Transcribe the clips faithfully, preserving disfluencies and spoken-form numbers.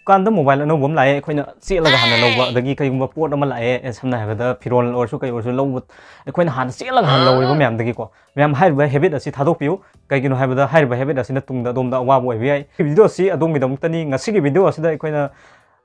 ꯗꯨꯀꯥꯟꯗ ꯃꯣꯕꯥꯏꯜ ꯑꯅꯧꯕ ꯑꯃ ꯂꯥꯛꯑꯦ, ꯑꯩꯈꯣꯏꯅ ꯆꯦꯜꯂꯒ ꯍꯥꯟꯅ ꯂꯧꯕ, ꯑꯗꯒꯤ ꯀꯩꯒꯨꯝꯕ ꯄꯣꯠ ꯑꯃ ꯂꯥꯛꯑꯦ, ꯑꯦ, ꯁꯝꯅ ꯍꯥꯏꯔꯕꯗ ꯐꯤꯔꯣꯜ ꯑꯣꯏꯔꯁꯨ ꯀꯩ ꯑꯣꯏꯔꯁꯨ ꯂꯧꯕ, ꯑꯩꯈꯣꯏꯅ ꯍꯥꯟꯅ ꯆꯦꯜꯂꯒ ꯍꯥꯟꯅ ꯂꯧꯔꯤꯕ ꯃꯌꯥꯝꯗꯒꯤꯀꯣ꯫ ꯃꯌꯥꯝ ꯍꯥꯏꯔꯤꯕ ꯍꯦꯕꯤꯠ ꯑꯁꯤ ꯊꯥꯗꯣꯛꯄꯤꯌꯨ꯫ ꯀꯩꯒꯤꯅꯣ ꯍꯥꯏꯕꯗ ꯍꯥꯏꯔꯤꯕ ꯍꯦꯕꯤꯠ ꯑꯁꯤꯅ ꯇꯨꯡꯗ ꯑꯗꯣꯝꯗ ꯑꯋꯥꯕ ꯑꯣꯏꯕ ꯌꯥꯏ꯫ ꯚꯤꯗꯤꯑꯣ ꯑꯁꯤ ꯑꯗꯣꯝꯒꯤꯗꯃꯛꯇꯅꯤ꯫ ꯉꯁꯤꯒꯤ ꯚꯤꯗꯤꯑꯣ ꯑꯁꯤꯗ ꯑꯩꯈꯣꯏꯅ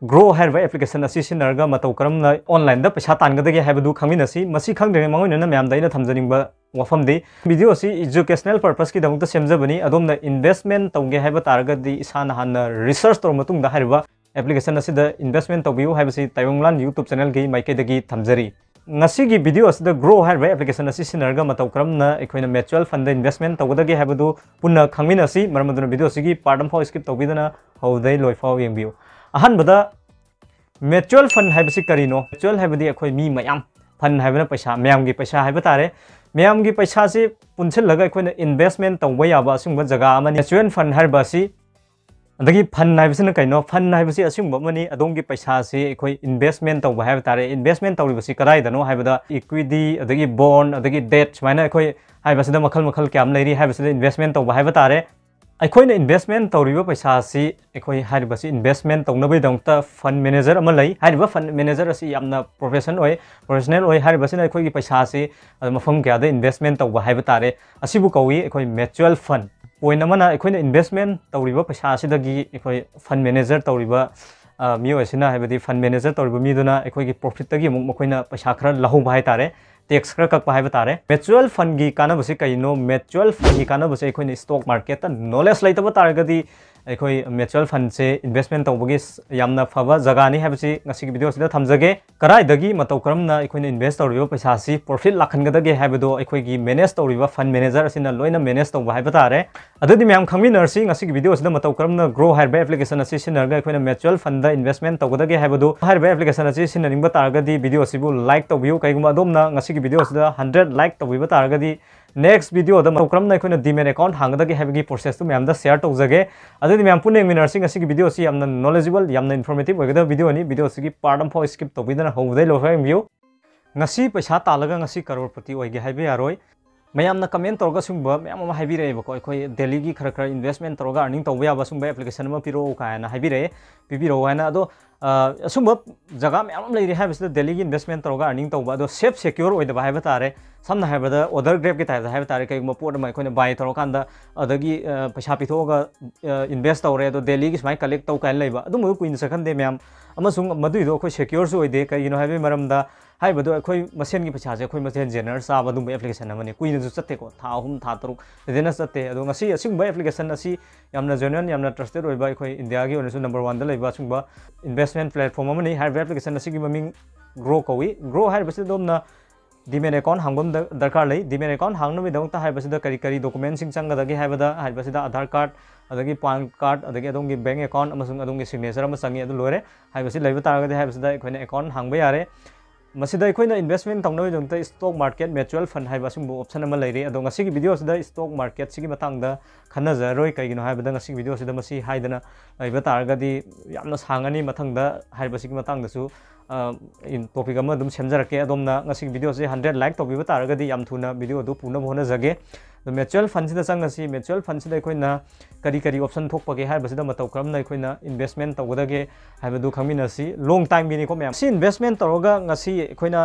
ꯒ꯭ꯔꯣ ꯍꯥꯏꯔꯤꯕ ꯑꯦꯄ꯭ꯂꯤꯀꯦꯁꯟ ꯑꯁꯤ ꯁꯤꯖꯤꯟꯅꯔꯒ ꯃꯇꯧ ꯀꯔꯝꯅ ꯑꯣꯟꯂꯥꯏꯟꯗ ꯄꯩꯁꯥ ꯇꯥꯟꯒꯗꯒꯦ ꯍꯥꯏꯕꯗꯨ ꯈꯪꯃꯤꯟꯅꯁꯤ꯫ ꯃꯁꯤ ꯈꯪꯗ꯭ꯔꯤꯉꯩ ꯃꯥꯡꯑꯣꯏꯅꯅ ꯃꯌꯥꯝꯗ ꯑꯩꯅ ꯊꯝꯖꯅꯤꯡꯕ ꯋꯥꯐꯝꯗꯤ, ꯚꯤꯗꯤꯑꯣ ꯑꯁꯤ ꯏꯖꯨꯀꯦꯁꯅꯦꯜ ꯄꯔꯄꯁꯀꯤꯗꯃꯛꯇ ꯁꯦꯝꯖꯕꯅꯤ꯫ ꯑꯗꯣꯝꯅ ꯏꯟꯚꯦꯁꯃꯦꯟ ꯇꯧꯒꯦ ꯍꯥꯏꯕ ꯇꯥꯔꯒꯗꯤ ꯏꯁꯥꯅ ꯍꯥꯟꯅ ꯔꯤꯁꯔꯁ ꯇꯧꯔꯕ ꯃꯇꯨꯡꯗ ꯍꯥꯏꯔꯤꯕ ꯑꯦꯄ꯭ꯂꯤꯀꯦꯁꯟ ꯑꯁꯤꯗ ꯏꯟꯚꯦꯁꯃꯦꯟ ꯇꯧꯕꯤꯌꯨ ꯍꯥꯏꯕꯁꯤ ꯇꯥꯏꯕꯪꯂꯥꯟ YouTube ꯆꯦꯅꯦꯜꯒꯤ ꯃꯥꯏꯀꯩꯗꯒꯤ ꯊꯝꯖꯔꯤ꯫ ꯉꯁꯤꯒꯤ ꯚꯤꯗꯤꯑꯣ ꯑꯁꯤꯗ ꯒ꯭ꯔꯣ ꯍꯥꯏꯔꯤꯕ ꯑꯦꯄ꯭ꯂꯤꯀꯦꯁꯟ ꯑꯁꯤ ꯁꯤꯖꯤꯟꯅꯔꯒ ꯃꯇꯧ ꯀꯔꯝꯅ ꯑꯩꯈꯣꯏꯅ ꯃ꯭ꯌꯨꯆꯨꯋꯦꯜ ꯐꯟꯗ ꯏꯟꯚꯦꯁꯃꯦꯟ ꯇꯧꯒꯗꯒꯦ ꯍꯥꯏꯕꯗꯨ ꯄꯨꯟꯅ ꯈꯪꯃꯤꯟꯅꯁꯤ꯫ ꯃꯔꯝ ꯑꯗꯨꯅ ꯚꯤꯗꯤꯑꯣ ꯑꯁꯤꯒꯤ ꯄꯥꯔꯠ ꯑꯃꯐꯥꯎ ꯁ꯭ꯀꯤꯞ ꯇꯧꯕꯤꯗꯅ ꯍꯧꯕꯗꯩ ꯂꯣꯏꯐꯥꯎ ꯌꯦꯡꯕꯤꯌꯨ꯫ ꯑꯍꯥꯟꯕꯗ, ꯃ꯭ꯌꯨꯆꯨꯋꯦꯜ ꯐꯟ ꯍꯥꯏꯕꯁꯤ ꯀꯔꯤꯅꯣ? ꯃ꯭ꯌꯨꯆꯨꯋꯦꯜ ꯍꯥꯏꯕꯗꯤ ꯑꯩꯈꯣꯏ ꯃꯤ ꯃꯌꯥꯝ, ꯐꯟ ꯍꯥꯏꯕꯅ ꯄꯩꯁꯥ, ꯃꯌꯥꯝꯒꯤ ꯄꯩꯁꯥ ꯍꯥꯏꯕ ꯇꯥꯔꯦ꯫ ꯃꯌꯥꯝꯒꯤ ꯄꯩꯁꯥꯁꯤ ꯄꯨꯟꯁꯤꯜꯂꯒ ꯑꯩꯈꯣꯏꯅ ꯏꯟꯚꯦꯁꯃꯦꯟ ꯇꯧꯕ ꯌꯥꯕ ꯑꯁꯤꯒꯨꯝꯕ ꯖꯒꯥ ꯑꯃꯅꯤ ꯃ꯭ꯌꯨꯆꯨꯋꯦꯜ ꯐꯟ ꯍꯥꯏꯔꯤꯕ ꯑꯁꯤ꯫ ꯑꯗꯒꯤ ꯐꯟ ꯍꯥꯏꯕꯁꯤꯅ ꯀꯩꯅꯣ? ꯐꯟ ꯍꯥꯏꯕꯁꯤ ꯑꯁꯤꯒꯨꯝꯕ ꯑꯃꯅꯤ, ꯑꯗꯣꯝꯒꯤ ꯄꯩꯁꯥꯁꯤ ꯑꯩꯈꯣꯏ ꯏꯟꯚꯦꯁꯃꯦꯟ ꯇꯧꯕ ꯍꯥꯏꯕ ꯇꯥꯔꯦ꯫ ꯏꯟꯚꯦꯁꯃꯦꯟ ꯇꯧꯔꯤꯕꯁꯤ ꯀꯗꯥꯏꯗꯅꯣ ꯍꯥꯏꯕꯗ, ꯏꯀ꯭ꯋꯤꯇꯤ, ꯑꯗꯒꯤ ꯕꯣꯟ, ꯑꯗꯒꯤ ꯗꯦꯠ, ꯁꯨꯃꯥꯏꯅ ꯑꯩꯈꯣꯏ ꯍꯥꯏꯔꯤꯕꯁꯤꯗ ꯃꯈꯜ ꯃꯈꯜ ꯀꯌꯥ ꯑꯃ ꯂꯩꯔꯤ꯫ ꯍꯥꯏꯔꯤꯕꯁꯤꯗ ꯏꯟꯚꯦꯁꯃꯦꯟ ꯇꯧꯕ ꯍꯥꯏꯕ ꯇꯥꯔꯦ꯫ ꯑꯩꯈꯣꯏꯅ ꯏꯟꯚꯦꯁꯃꯦꯟ ꯇꯧꯔꯤꯕ ꯄꯩꯁꯥ ꯑꯁꯤ ꯑꯩꯈꯣꯏ ꯍꯥꯏꯔꯤꯕꯁꯤ ꯏꯟꯚꯦꯁꯃꯦꯟ ꯇꯧꯅꯕꯒꯤꯗꯃꯛꯇ ꯐꯟ ꯃꯦꯅꯦꯖꯔ ꯑꯃ ꯂꯩ꯫ ꯍꯥꯏꯔꯤꯕ ꯐꯟ ꯃꯦꯅꯦꯖꯔ ꯑꯁꯤ ꯌꯥꯝꯅ ꯄ꯭ꯔꯣꯐꯦꯁꯟ ꯑꯣꯏ, ꯄ꯭ꯔꯣꯐꯦꯁꯅꯦꯜ ꯑꯣꯏ꯫ ꯍꯥꯏꯔꯤꯕꯁꯤꯅ ꯑꯩꯈꯣꯏꯒꯤ ꯄꯩꯁꯥ ꯑꯁꯤ, ꯑ, ꯃꯐꯝ ꯀꯌꯥꯗ ꯏꯟꯚꯦꯁꯃꯦꯟ ꯇꯧꯕ ꯍꯥꯏꯕ ꯇꯥꯔꯦ꯫ ꯑꯁꯤꯕꯨ ꯀꯧꯏ ꯑꯩꯈꯣꯏ ꯃ꯭ꯌꯨꯆꯨꯋꯦꯜ ꯐꯟ꯫ ꯄꯣꯏꯟ ꯑꯃꯅ, ꯑꯩꯈꯣꯏꯅ ꯏꯟꯚꯦꯁꯃꯦꯟ ꯇꯧꯔꯤꯕ ꯄꯩꯁꯥ ꯑꯁꯤꯗꯒꯤ ꯑꯩꯈꯣꯏ ꯐꯟ ꯃꯦꯅꯦꯖꯔ ꯇꯧꯔꯤꯕ, ꯑ, ꯃꯤꯑꯣꯏ ꯑꯁꯤꯅ, ꯍꯥꯏꯕꯗꯤ ꯐꯟ ꯃꯦꯅꯦꯖꯔ ꯇꯧꯔꯤꯕ ꯃꯤꯗꯨꯅ ꯑꯩꯈꯣꯏꯒꯤ ꯄ꯭ꯔꯣꯐꯤꯠꯇꯒꯤ ꯑꯃꯨꯛ ꯃꯈꯣꯏꯅ ꯄꯩꯁꯥ ꯈꯔ ꯂꯧꯍꯧꯕ ꯍꯥꯏ ꯇꯥꯔꯦ, ꯇꯦꯛꯁ ꯈꯔ ꯀꯛꯄ ꯍꯥꯏꯕ ꯇꯥꯔꯦ꯫ ꯃ꯭ꯌꯨꯆꯨꯋꯦꯜ ꯐꯟꯒꯤ ꯀꯥꯟꯅꯕꯁꯤ ꯀꯔꯤꯅꯣ? ꯃ꯭ꯌꯨꯆꯨꯋꯦꯜ ꯐꯟꯒꯤ ꯀꯥꯟꯅꯕꯁꯦ ꯑꯩꯈꯣꯏꯅ ꯁ꯭ꯇꯣꯛ ꯃꯥꯔꯀꯦꯠꯇ ꯅꯣꯂꯦꯖ ꯂꯩꯇꯕ ꯇꯥꯔꯒꯗꯤ ꯑꯩꯈꯣꯏ ꯃ꯭ꯌꯨꯆꯨꯋꯦꯜ ꯐꯟꯁꯦ ꯏꯟꯚꯦꯁꯃꯦꯟ ꯇꯧꯕꯒꯤ ꯁ-, ꯌꯥꯝꯅ ꯐꯕ ꯖꯒꯥꯅꯤ ꯍꯥꯏꯕꯁꯤ ꯉꯁꯤꯒꯤ ꯚꯤꯗꯤꯑꯣꯁꯤꯗ ꯊꯝꯖꯒꯦ꯫ ꯀꯗꯥꯏꯗꯒꯤ ꯃꯇꯧ ꯀꯔꯝꯅ ꯑꯩꯈꯣꯏꯅ ꯏꯟꯚꯦꯁ ꯇꯧꯔꯤꯕ ꯄꯩꯁꯥꯁꯤ ꯄ꯭ꯔꯣꯐꯤꯠ ꯂꯥꯛꯍꯟꯒꯗꯒꯦ ꯍꯥꯏꯕꯗꯨ ꯑꯩꯈꯣꯏꯒꯤ ꯃꯦꯅꯦꯖ ꯇꯧꯔꯤꯕ ꯐꯟ ꯃꯦꯅꯦꯖꯔ ꯑꯁꯤꯅ ꯂꯣꯏꯅ ꯃꯦꯅꯦꯖ ꯇꯧꯕ ꯍꯥꯏꯕ ꯇꯥꯔꯦ꯫ ꯑꯗꯨꯗꯤ ꯃꯌꯥꯝ ꯈꯪꯃꯤꯟꯅꯔꯁꯤ, ꯉꯁꯤꯒꯤ ꯚꯤꯗꯤꯑꯣꯁꯤꯗ ꯃꯇꯧ ꯀꯔꯝꯅ ꯒ꯭ꯔꯣ ꯍꯥꯏꯔꯤꯕ ꯑꯦꯄ꯭ꯂꯤꯀꯦꯁꯟ ꯑꯁꯤ ꯁꯤꯖꯤꯟꯅꯔꯒ ꯑꯩꯈꯣꯏꯅ ꯃ꯭ꯌꯨꯆꯨꯋꯦꯜ ꯐꯟꯗ ꯏꯟꯚꯦꯁꯃꯦꯟ ꯇꯧꯒꯗꯒꯦ ꯍꯥꯏꯕꯗꯨ꯫ ꯍꯥꯏꯔꯤꯕ ꯑꯦꯄ꯭ꯂꯤꯀꯦꯁꯟ ꯑꯁꯤ ꯁꯤꯖꯤꯟꯅꯅꯤꯡꯕ ꯇꯥꯔꯒꯗꯤ ꯚꯤꯗꯤꯑꯣ ꯑꯁꯤꯕꯨ ꯂꯥꯏꯛ ꯇꯧꯕꯤꯌꯨ꯫ ꯀꯩꯒꯨꯝꯕ ꯑꯗꯣꯝꯅ ꯉꯁꯤꯒꯤ ꯚꯤꯗꯤꯑꯣꯁꯤꯗ ꯍꯟꯗ꯭ꯔꯦꯠ ꯂꯥꯏꯛ ꯇꯧꯕꯤꯕ ꯇꯥꯔꯒꯗꯤ ꯅꯦꯛꯁ ꯚꯤꯗꯤꯑꯣꯗ ꯃꯇꯧ ꯀꯔꯝꯅ ꯑꯩꯈꯣꯏꯅ ꯗꯤꯃꯦꯠ ꯑꯦꯀꯥꯎꯟꯠ ꯍꯥꯡꯒꯗꯒꯦ ꯍꯥꯏꯕꯒꯤ ꯄ꯭ꯔꯣꯁꯦꯁꯇꯨ ꯃꯌꯥꯝꯗ ꯁꯤꯌꯔ ꯇꯧꯖꯒꯦ꯫ ꯑꯗꯨꯗꯤ ꯃꯌꯥꯝ ꯄꯨꯟꯅ ꯌꯦꯡꯃꯤꯟꯅꯔꯁꯤ꯫ ꯉꯁꯤꯒꯤ ꯚꯤꯗꯤꯑꯣꯁꯤ ꯌꯥꯝꯅ ꯅꯣꯂꯦꯖꯦꯕꯜ, ꯌꯥꯝꯅ ꯏꯟꯐꯣꯔꯃꯦꯇꯤꯚ ꯑꯣꯏꯒꯗꯕ ꯚꯤꯗꯤꯑꯣꯅꯤ꯫ ꯚꯤꯗꯤꯑꯣꯁꯤꯒꯤ ꯄꯥꯔꯠ ꯑꯃꯐꯥꯎ ꯁ꯭ꯀꯤꯞ ꯇꯧꯕꯤꯗꯅ ꯍꯧꯕꯗꯩ ꯂꯣꯏꯐꯥꯎ ꯌꯦꯡꯕꯤꯌꯨ꯫ ꯉꯁꯤ ꯄꯩꯁꯥ ꯇꯥꯜꯂꯒ ꯉꯁꯤ ꯀꯔꯣꯔꯄꯇꯤ ꯑꯣꯏꯒꯦ ꯍꯥꯏꯕ ꯌꯥꯔꯣꯏ꯫ ꯃꯌꯥꯝꯅ comment ꯇꯧꯔꯒ ꯁꯤꯒꯨꯝꯕ ꯃꯌꯥꯝ ꯑꯃ ꯍꯥꯏꯕꯤꯔꯛꯑꯦꯕꯀꯣ, ꯑꯩꯈꯣꯏ ꯗꯦꯜꯂꯤꯒꯤ ꯈꯔ ꯈꯔ investment ꯇꯧꯔꯒ earning ꯇꯧꯕ ꯌꯥꯕ ꯁꯤꯒꯨꯝꯕ application ꯑꯃ ꯄꯤꯔꯛꯑꯣ ꯀꯥꯏꯅ ꯍꯥꯏꯕꯤꯔꯛꯑꯦ, ꯄꯤꯕꯤꯔꯛꯑꯣ ꯍꯥꯏꯅ꯫ ꯑꯗꯣ ꯑ, ꯑꯁꯨꯝꯕ ꯖꯒꯥ ꯃꯌꯥꯝ ꯑꯃ ꯂꯩꯔꯤ ꯍꯥꯏꯕꯁꯤꯗ ꯗꯦꯜꯂꯤꯒꯤ investment ꯇꯧꯔꯒ earning ꯇꯧꯕ, ꯑꯗꯣ safe secure ꯑꯣꯏꯗꯕ ꯍꯥꯏꯕ ꯇꯥꯔꯦ꯫ ꯁꯝꯅ ꯍꯥꯏꯔꯕꯗ order grab ꯀꯤ type ꯇ ꯍꯥꯏꯕ ꯇꯥꯔꯦ, ꯀꯩꯒꯨꯝꯕ ꯄꯣꯠ ꯑꯃ ꯑꯩꯈꯣꯏꯅ buy ꯇꯧꯔꯀꯥꯟꯗ ꯑꯗꯒꯤ ꯑ, ꯄꯩꯁꯥ ꯄꯤꯊꯣꯛꯑꯒ ꯑ, invest ꯇꯧꯔꯦ, ꯑꯗꯣ ꯗꯦꯜꯂꯤꯒꯤ ꯁꯨꯃꯥꯏꯅ collect ꯇꯧ ꯀꯥꯏꯅ ꯂꯩꯕ, ꯑꯗꯨꯝꯕꯗꯨ ꯀꯨꯏꯅ ꯆꯠꯍꯟꯗꯦ ꯃꯌꯥꯝ꯫ ꯑꯃꯁꯨꯡ ꯃꯗꯨꯏꯗꯣ ꯑꯩꯈꯣꯏ secure ꯁꯨ ꯑꯣꯏꯗꯦ꯫ ꯀꯩꯒꯤꯅꯣ ꯍꯥꯏꯕꯒꯤ ꯃꯔꯝꯗ ꯍꯥꯏꯔꯤꯕꯗꯣ ꯑꯩꯈꯣꯏ ꯃꯁꯦꯟꯒꯤ ꯄꯩꯁꯥꯁꯦ ꯑꯩꯈꯣꯏ ꯃꯁꯦꯟ ꯖꯦꯅꯔ ꯆꯥꯕ ꯑꯗꯨꯝꯕ application ꯑꯃꯅꯤ꯫ ꯀꯨꯏꯅꯁꯨ ꯆꯠꯇꯦꯀꯣ, ꯊꯥ ꯑꯍꯨꯝ, ꯊꯥ ꯇꯔꯨꯛ ꯂꯩꯗꯅ ꯆꯠꯇꯦ꯫ ꯑꯗꯣ ꯉꯁꯤ ꯑꯁꯤꯒꯨꯝꯕ application ꯑꯁꯤ ꯌꯥꯝꯅ genuine, ꯌꯥꯝꯅ trusted ꯑꯣꯏꯕ, ꯑꯩꯈꯣꯏ ꯏꯟꯗꯤꯌꯥꯒꯤ ꯑꯣꯏꯅꯁꯨ number one ꯗ ꯂꯩꯕ ꯑꯁꯤꯒꯨꯝꯕ investment platform ꯑꯃꯅꯤ꯫ ꯍꯥꯏꯔꯤꯕ application ꯑꯁꯤꯒꯤ ꯃꯃꯤꯡ Groww ꯀꯧꯏ꯫ Groww ꯍꯥꯏꯔꯤꯕꯁꯤꯗ ꯑꯗꯣꯝꯅ demat account ꯍꯥꯡꯕ ꯑꯃ ꯗꯔ-, ꯗꯔꯀꯥꯔ ꯂꯩ꯫ Demat account ꯍꯥꯡꯅꯕꯒꯤꯗꯃꯛꯇ ꯍꯥꯏꯔꯤꯕꯁꯤꯗ ꯀꯔꯤ ꯀꯔꯤ document ꯁꯤꯡ ꯆꯪꯒꯗꯒꯦ ꯍꯥꯏꯕꯗ, ꯍꯥꯏꯔꯤꯕꯁꯤꯗ Aadhaar card, ꯑꯗꯒꯤ PAN card, ꯑꯗꯒꯤ ꯑꯗꯣꯝꯒꯤ bank account ꯑꯃꯁꯨꯡ ꯑꯗꯣꯝꯒꯤ signature ꯑꯃ ꯆꯪꯉꯤ, ꯑꯗꯨ ꯂꯣꯏꯔꯦ꯫ ꯍꯥꯏꯔꯤꯕꯁꯤ ꯂꯩꯕ ꯇꯥꯔꯒꯗꯤ ꯍꯥꯏꯔꯤꯕꯁꯤꯗ ꯑꯩꯈꯣꯏꯅ account ꯍꯥꯡꯕ ꯌꯥꯔꯦ꯫ ꯃꯁꯤꯗ ꯑꯩꯈꯣꯏꯅ investment ꯇꯧꯅꯕꯒꯤꯗꯃꯛꯇ stock market, mutual fund ꯍꯥꯏꯕ ꯑꯁꯤꯒꯨꯝꯕ option ꯑꯃ ꯂꯩꯔꯦ꯫ ꯑꯗꯣ ꯉꯁꯤꯒꯤ video ꯑꯁꯤꯗ stock market ꯁꯤꯒꯤ ꯃꯇꯥꯡꯗ ꯈꯟꯅꯖꯔꯔꯣꯏ꯫ ꯀꯩꯒꯤꯅꯣ ꯍꯥꯏꯕꯗ ꯉꯁꯤꯒꯤ video ꯑꯁꯤꯗ ꯃꯁꯤ ꯍꯥꯏꯗꯅ ꯂꯩꯕ ꯇꯥꯔꯒꯗꯤ ꯌꯥꯝꯅ ꯁꯥꯡꯉꯅꯤ꯫ ꯃꯊꯪꯗ ꯍꯥꯏꯔꯤꯕꯁꯤꯒꯤ ꯃꯇꯥꯡꯗꯁꯨ, ꯑ, in-, topic ꯑꯃ ꯑꯗꯨꯝ ꯁꯦꯝꯖꯔꯛꯀꯦ꯫ ꯑꯗꯣꯝꯅ ꯉꯁꯤꯒꯤ video ꯑꯁꯤ hundred like ꯇꯧꯕꯤꯕ ꯇꯥꯔꯒꯗꯤ ꯌꯥꯝ ꯊꯨꯅ video ꯑꯗꯨ ꯄꯨꯅꯕ ꯍꯣꯠꯅꯖꯒꯦ꯫ ꯑꯗꯣ mutual fund ꯁꯤꯗ ꯆꯪꯉꯁꯤ꯫ Mutual fund ꯁꯤꯗ ꯑꯩꯈꯣꯏꯅ ꯀꯔꯤ ꯀꯔꯤ option ꯊꯣꯛꯄꯒꯦ ꯍꯥꯏꯔꯤꯕꯁꯤꯗ ꯃꯇꯧ ꯀꯔꯝꯅ ꯑꯩꯈꯣꯏꯅ investment ꯇꯧꯒꯗꯒꯦ ꯍꯥꯏꯕꯗꯨ ꯈꯪꯃꯤꯟꯅꯁꯤ꯫ Long time ꯒꯤꯅꯤꯀꯣ ꯃꯌꯥꯝ꯫ ꯁꯤ investment ꯇꯧꯔꯒ ꯉꯁꯤ ꯑꯩꯈꯣꯏꯅ,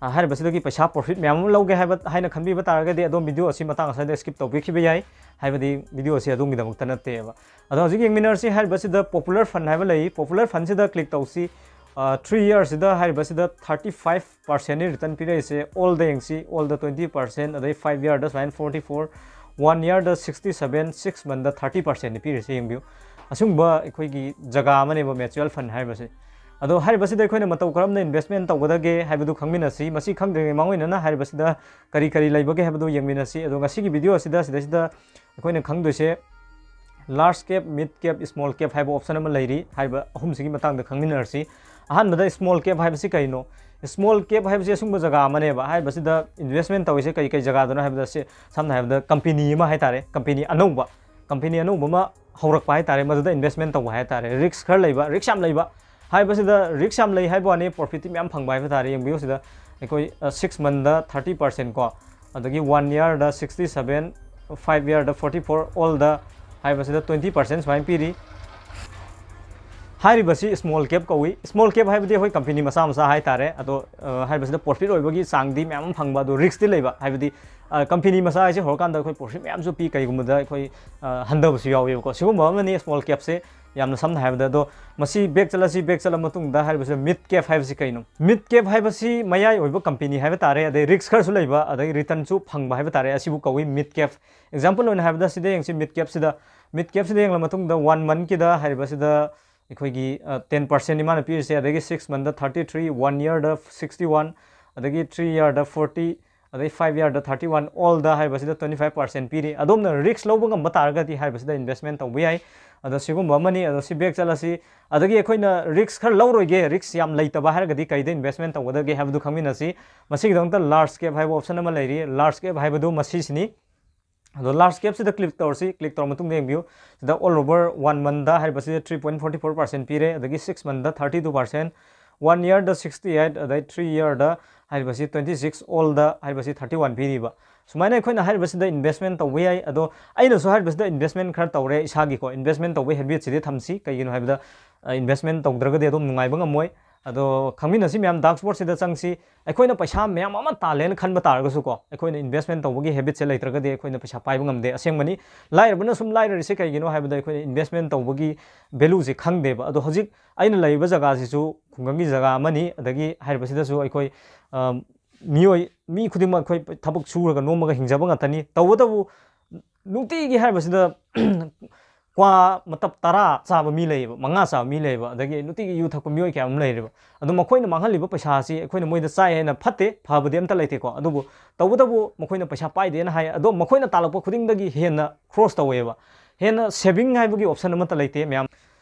ꯑ, ꯍꯥꯏꯔꯤꯕꯁꯤꯗꯒꯤ ꯄꯩꯁꯥ profit ꯃꯌꯥꯝ ꯑꯃ ꯂꯧꯒꯦ ꯍꯥꯏꯕ, ꯍꯥꯏꯅ ꯈꯟꯕꯤꯕ ꯇꯥꯔꯒꯗꯤ ꯑꯗꯣꯝ video ꯑꯁꯤ ꯃꯇꯥꯡ ꯑꯁ꯭ꯋꯥꯏꯗ skip ꯇꯧꯕꯤꯈꯤꯕ ꯌꯥꯏ, ꯍꯥꯏꯕꯗꯤ video ꯑꯁꯤ ꯑꯗꯣꯝꯒꯤꯗꯃꯛꯇ ꯅꯠꯇꯦꯕ꯫ ꯑꯗꯣ ꯍꯧꯖꯤꯛ ꯌꯦꯡꯃꯤꯟꯅꯔꯁꯤ꯫ ꯍꯥꯏꯔꯤꯕꯁꯤꯗ Popular Fund ꯍꯥꯏꯕ ꯂꯩ꯫ Popular Fund ꯁꯤꯗ click ꯇꯧꯁꯤ꯫ ꯑ, three year ꯁꯤꯗ ꯍꯥꯏꯔꯤꯕꯁꯤꯗ thirty five percent ꯅꯤ return ꯄꯤꯔꯛꯏꯁꯦ꯫ All ꯗ ꯌꯦꯡꯁꯤ, all ꯗ twenty percent, ꯑꯗꯩ five year ꯗ ꯁꯨꯃꯥꯏꯅ forty four, one year ꯗ sixty seven, six month ꯗ thirty percent ꯅꯤ ꯄꯤꯔꯤꯁꯦ, ꯌꯦꯡꯕꯤꯌꯨ꯫ ꯑꯁꯤꯒꯨꯝꯕ ꯑꯩꯈꯣꯏꯒꯤ ꯖꯒꯥ ꯑꯃꯅꯦꯕ mutual fund ꯍꯥꯏꯔꯤꯕꯁꯦ꯫ ꯑꯗꯣ ꯍꯥꯏꯔꯤꯕꯁꯤꯗ ꯑꯩꯈꯣꯏꯅ ꯃꯇꯧ ꯀꯔꯝꯅ investment ꯇꯧꯒꯗꯒꯦ ꯍꯥꯏꯕꯗꯨ ꯈꯪꯃꯤꯟꯅꯁꯤ꯫ ꯃꯁꯤ ꯈꯪꯗ꯭ꯔꯤꯉꯩ ꯃꯥꯡꯑꯣꯏꯅꯅ ꯍꯥꯏꯔꯤꯕꯁꯤꯗ ꯀꯔꯤ ꯀꯔꯤ ꯂꯩꯕꯒꯦ ꯍꯥꯏꯕꯗꯨ ꯌꯦꯡꯃꯤꯟꯅꯁꯤ꯫ ꯑꯗꯣ ꯉꯁꯤꯒꯤ video ꯑꯁꯤꯗ, ꯁꯤꯗꯩꯁꯤꯗ ꯑꯩꯈꯣꯏꯅ ꯈꯪꯗꯣꯏꯁꯦ large cap, mid cap, small cap ꯍꯥꯏꯕ option ꯑꯃ ꯂꯩꯔꯤ꯫ ꯍꯥꯏꯔꯤꯕ ꯑꯍꯨꯝꯁꯤꯒꯤ ꯃꯇꯥꯡꯗ ꯈꯪꯃꯤꯟꯅꯔꯁꯤ꯫ ꯑꯍꯥꯟꯕꯗ small cap ꯍꯥꯏꯕꯁꯤ ꯀꯩꯅꯣ? Small cap ꯍꯥꯏꯕꯁꯤ ꯑꯁꯨꯝꯕ ꯖꯒꯥ ꯑꯃꯅꯦꯕ꯫ ꯍꯥꯏꯔꯤꯕꯁꯤꯗ investment ꯇꯧꯔꯤꯁꯦ ꯀꯔꯤ ꯀꯔꯤ ꯖꯒꯥꯗꯅꯣ ꯍꯥꯏꯕꯗ, ꯁꯤ ꯁꯝꯅ ꯍꯥꯏꯔꯕꯗ company ꯑꯃ ꯍꯥꯏ ꯇꯥꯔꯦ, company ꯑꯅꯧꯕ, company ꯑꯅꯧꯕ ꯑꯃ ꯍꯧꯔꯛꯄ ꯍꯥꯏ ꯇꯥꯔꯦ, ꯃꯗꯨꯗ investment ꯇꯧꯕ ꯍꯥꯏ ꯇꯥꯔꯦ꯫ Risk ꯈꯔ ꯂꯩꯕ, risk ꯌꯥꯝ ꯂꯩꯕ꯫ ꯍꯥꯏꯔꯤꯕꯁꯤꯗ risk ꯌꯥꯝ ꯂꯩ ꯍꯥꯏꯕ ꯋꯥꯅꯤ, profit ꯇꯤ ꯃꯌꯥꯝ ꯐꯪꯕ ꯍꯥꯏꯕ ꯇꯥꯔꯦ꯫ ꯌꯦꯡꯕꯤꯌꯨ ꯁꯤꯗ ꯑꯩꯈꯣꯏ, ꯑ, six month ꯗ thirty percent ꯀꯣ, ꯑꯗꯒꯤ one yearꯗ sixty seven, five yearꯗ forty four, ꯑꯣꯜꯗ ꯍꯥꯏꯕꯁꯤꯗ twenty percent ꯁꯨꯃꯥꯏꯅ ꯄꯤꯔꯤ꯫ ꯍꯥꯏꯔꯤꯕꯁꯤ small cap ꯀꯧꯏ꯫ Small cap ꯍꯥꯏꯕꯗꯤ ꯑꯩꯈꯣꯏ ꯀꯝꯄꯦꯅꯤ ꯃꯆꯥ ꯃꯆꯥ ꯍꯥꯏꯇꯥꯔꯦ꯫ ꯑꯗꯣ, ꯑ, ꯍꯥꯏꯔꯤꯕꯁꯤꯗ profit ꯑꯣꯏꯕꯒꯤ ꯆꯥꯡꯗꯤ ꯃꯌꯥꯝ ꯑꯃ ꯐꯪꯕ, ꯑꯗꯣ riskꯇꯤ ꯂꯩꯕ꯫ ꯍꯥꯏꯕꯗꯤ, ꯑ, ꯀꯝꯄꯦꯅꯤ ꯃꯆꯥ ꯍꯥꯏꯁꯦ ꯍꯧꯔꯀꯥꯟꯗ ꯑꯩꯈꯣꯏ profit ꯃꯌꯥꯝꯁꯨ ꯄꯤ, ꯀꯩꯒꯨꯝꯕꯗ ꯑꯩꯈꯣꯏ, ꯑ, ꯍꯟꯊꯕꯁꯨ ꯌꯥꯎꯋꯦꯕꯀꯣ꯫ ꯁꯤꯒꯨꯝꯕ ꯑꯃꯅꯤ small capꯁꯦ꯫ ꯌꯥꯝꯅ ꯁꯝꯅ ꯍꯥꯏꯔꯕꯗ, ꯑꯗꯣ ꯃꯁꯤ back ꯆꯠꯂꯁꯤ, back ꯆꯠꯂ ꯃꯇꯨꯡꯗ ꯍꯥꯏꯔꯤꯕꯁꯤꯗ mid cap ꯍꯥꯏꯕꯁꯤ ꯀꯩꯅꯣ? Mid cap ꯍꯥꯏꯕꯁꯤ ꯃꯌꯥꯏ ꯑꯣꯏꯕ ꯀꯝꯄꯦꯅꯤ ꯍꯥꯏꯕ ꯇꯥꯔꯦ, ꯑꯗꯩ risk ꯈꯔꯁꯨ ꯂꯩꯕ, ꯑꯗꯩ returnꯁꯨ ꯐꯪꯕ ꯍꯥꯏꯕ ꯇꯥꯔꯦ, ꯑꯁꯤꯕꯨ ꯀꯧꯏ mid cap꯫ Example ꯑꯣꯏꯅ ꯍꯥꯏꯔꯕꯗ, ꯁꯤꯗ ꯌꯦꯡꯁꯤ, mid capꯁꯤꯗ, mid capꯁꯤꯗ ꯌꯦꯡꯂ ꯃꯇꯨꯡꯗ, one monthꯀꯤꯗ ꯍꯥꯏꯔꯤꯕꯁꯤꯗ ꯑꯩꯈꯣꯏꯒꯤ, ꯑ, ten percentꯅꯤ ꯃꯥꯅ ꯄꯤꯔꯤꯁꯦ, ꯑꯗꯒꯤ six monthꯗ thirty three, one yearꯗ sixty one, ꯑꯗꯒꯤ three yearꯗ forty, ꯑꯗꯩ five yearꯗ thirty one, ꯑꯣꯜꯗ ꯍꯥꯏꯔꯤꯕꯁꯤꯗ twenty five percent ꯄꯤꯔꯤ꯫ ꯑꯗꯣꯝꯅ risk ꯂꯧꯕ ꯉꯝꯕ ꯇꯥꯔꯒꯗꯤ ꯍꯥꯏꯔꯤꯕꯁꯤꯗ investment ꯇꯧꯕ ꯌꯥꯏ꯫ ꯑꯗꯣ ꯁꯤꯒꯨꯝꯕ ꯑꯃꯅꯤ꯫ ꯑꯗꯣ ꯁꯤ back ꯆꯠꯂꯁꯤ꯫ ꯑꯗꯒꯤ ꯑꯩꯈꯣꯏꯅ risk ꯈꯔ ꯂꯧꯔꯣꯏꯒꯦ, risk ꯌꯥꯝ ꯂꯩꯇꯕ ꯍꯥꯏꯔꯒꯗꯤ ꯀꯩꯗ investment ꯇꯧꯒꯗꯒꯦ ꯍꯥꯏꯕꯗꯨ ꯈꯪꯃꯤꯟꯅꯁꯤ꯫ ꯃꯁꯤꯒꯤꯗꯃꯛꯇ large cap ꯍꯥꯏꯕ option ꯑꯃ ꯂꯩꯔꯤ꯫ Large cap ꯍꯥꯏꯕꯗꯨ ꯃꯁꯤꯁꯤꯅꯤ꯫ ꯑꯗꯣ large capꯁꯤꯗ click ꯇꯧꯔꯁꯤ꯫ Click ꯇꯧꯔ ꯃꯇꯨꯡꯗ ꯌꯦꯡꯕꯤꯌꯨ, ꯁꯤꯗ all over one monthꯗ ꯍꯥꯏꯔꯤꯕꯁꯤꯗ three point forty four percent ꯄꯤꯔꯦ, ꯑꯗꯒꯤ six monthꯗ thirty two percent, one yearꯗ sixty eight, ꯑꯗꯩ three yearꯗ ꯍꯥꯏꯔꯤꯕꯁꯤ twenty six, ꯑꯣꯜꯗ ꯍꯥꯏꯔꯤꯕꯁꯤ thirty one ꯄꯤꯔꯤꯕ꯫ ꯁꯨꯃꯥꯏꯅ ꯑꯩꯈꯣꯏꯅ ꯍꯥꯏꯔꯤꯕꯁꯤꯗ investment ꯇꯧꯕ ꯌꯥꯏ꯫ ꯑꯗꯣ ꯑꯩꯅꯁꯨ ꯍꯥꯏꯔꯤꯕꯁꯤꯗ investment ꯈꯔ ꯇꯧꯔꯦ ꯏꯁꯥꯒꯤꯀꯣ꯫ Investment ꯇꯧꯕꯒꯤ habitꯁꯤꯗꯤ ꯊꯝꯁꯤ, ꯀꯩꯒꯤꯅꯣ ꯍꯥꯏꯕꯗ, ꯑ, investment ꯇꯧꯗ꯭ꯔꯒꯗꯤ ꯑꯗꯨꯝ ꯅꯨꯡꯉꯥꯏꯕ ꯉꯝꯃꯣꯏ꯫ ꯑꯗꯣ ꯈꯪꯃꯤꯟꯅꯁꯤ ꯃꯌꯥꯝ, dashboardꯁꯤꯗ ꯆꯪꯁꯤ꯫ ꯑꯩꯈꯣꯏꯅ ꯄꯩꯁꯥ ꯃꯌꯥꯝ ꯑꯃ ꯇꯥꯜꯂꯦꯅ ꯈꯟꯕ ꯇꯥꯔꯒꯁꯨꯀꯣ, ꯑꯩꯈꯣꯏꯅ investment ꯇꯧꯕꯒꯤ habitꯁꯦ ꯂꯩꯇ꯭ꯔꯒꯗꯤ ꯑꯩꯈꯣꯏꯅ ꯄꯩꯁꯥ ꯄꯥꯏꯕ ꯉꯝꯗꯦ꯫ ꯑꯁꯦꯡꯕꯅꯤ, ꯂꯥꯏꯔꯕꯅ ꯁꯨꯝ ꯂꯥꯏꯔꯔꯤꯁꯦ ꯀꯩꯒꯤꯅꯣ ꯍꯥꯏꯕꯗ ꯑꯩꯈꯣꯏꯅ investment ꯇꯧꯕꯒꯤ valueꯁꯦ ꯈꯪꯗꯦꯕ꯫ ꯑꯗꯣ ꯍꯧꯖꯤꯛ ꯑꯩꯅ ꯂꯩꯔꯤꯕ ꯖꯒꯥꯁꯤꯁꯨ ꯈꯨꯡꯒꯪꯒꯤ ꯖꯒꯥ ꯑꯃꯅꯤ, ꯑꯗꯒꯤ ꯍꯥꯏꯔꯤꯕꯁꯤꯗꯁꯨ ꯑꯩꯈꯣꯏ, ꯑ, ꯃꯤꯑꯣꯏ, ꯃꯤ ꯈꯨꯗꯤꯡꯃꯛ ꯑꯩꯈꯣꯏ ꯊꯕꯛ ꯁꯨꯔꯒ ꯅꯣꯝꯃꯒ ꯍꯤꯡꯖꯕ ꯉꯥꯛꯇꯅꯤ꯫ ꯇꯧꯕꯇꯕꯨ ꯅꯨꯡꯇꯤꯒꯤ ꯍꯥꯏꯔꯤꯕꯁꯤꯗ ꯀ꯭ꯋꯥ ꯃꯇꯞ ꯇꯔꯥ ꯆꯥꯕ ꯃꯤ ꯂꯩꯌꯦꯕ, ꯃꯉꯥ ꯆꯥꯕ ꯃꯤ ꯂꯩꯌꯦꯕ, ꯑꯗꯒꯤ ꯅꯨꯡꯇꯤꯒꯤ ꯌꯨ ꯊꯛꯄ ꯃꯤꯑꯣꯏ ꯀꯌꯥ ꯑꯃ ꯂꯩꯔꯦꯕ꯫ ꯑꯗꯣ ꯃꯈꯣꯏꯅ ꯃꯥꯡꯍꯜꯂꯤꯕ ꯄꯩꯁꯥ ꯑꯁꯤ ꯑꯩꯈꯣꯏꯅ ꯃꯣꯏꯗ ꯆꯥꯏ ꯍꯥꯏꯅ ꯐꯠꯇꯦ, ꯐꯕꯗꯤ ꯑꯝꯇ ꯂꯩꯇꯦꯀꯣ꯫ ꯑꯗꯨꯕꯨ ꯇꯧꯕꯇꯕꯨ ꯃꯈꯣꯏꯅ ꯄꯩꯁꯥ ꯄꯥꯏꯗꯦꯅ ꯍꯥꯏ, ꯑꯗꯣ ꯃꯈꯣꯏꯅ ꯇꯥꯜꯂꯛꯄ ꯈꯨꯗꯤꯡꯗꯒꯤ ꯍꯦꯟꯅ ꯈ꯭ꯔꯣꯁ ꯇꯧꯋꯦꯕ꯫ ꯍꯦꯟꯅ saving ꯍꯥꯏꯕꯒꯤ option ꯑꯃꯠꯇ ꯂꯩꯇꯦ ꯃꯌꯥꯝ꯫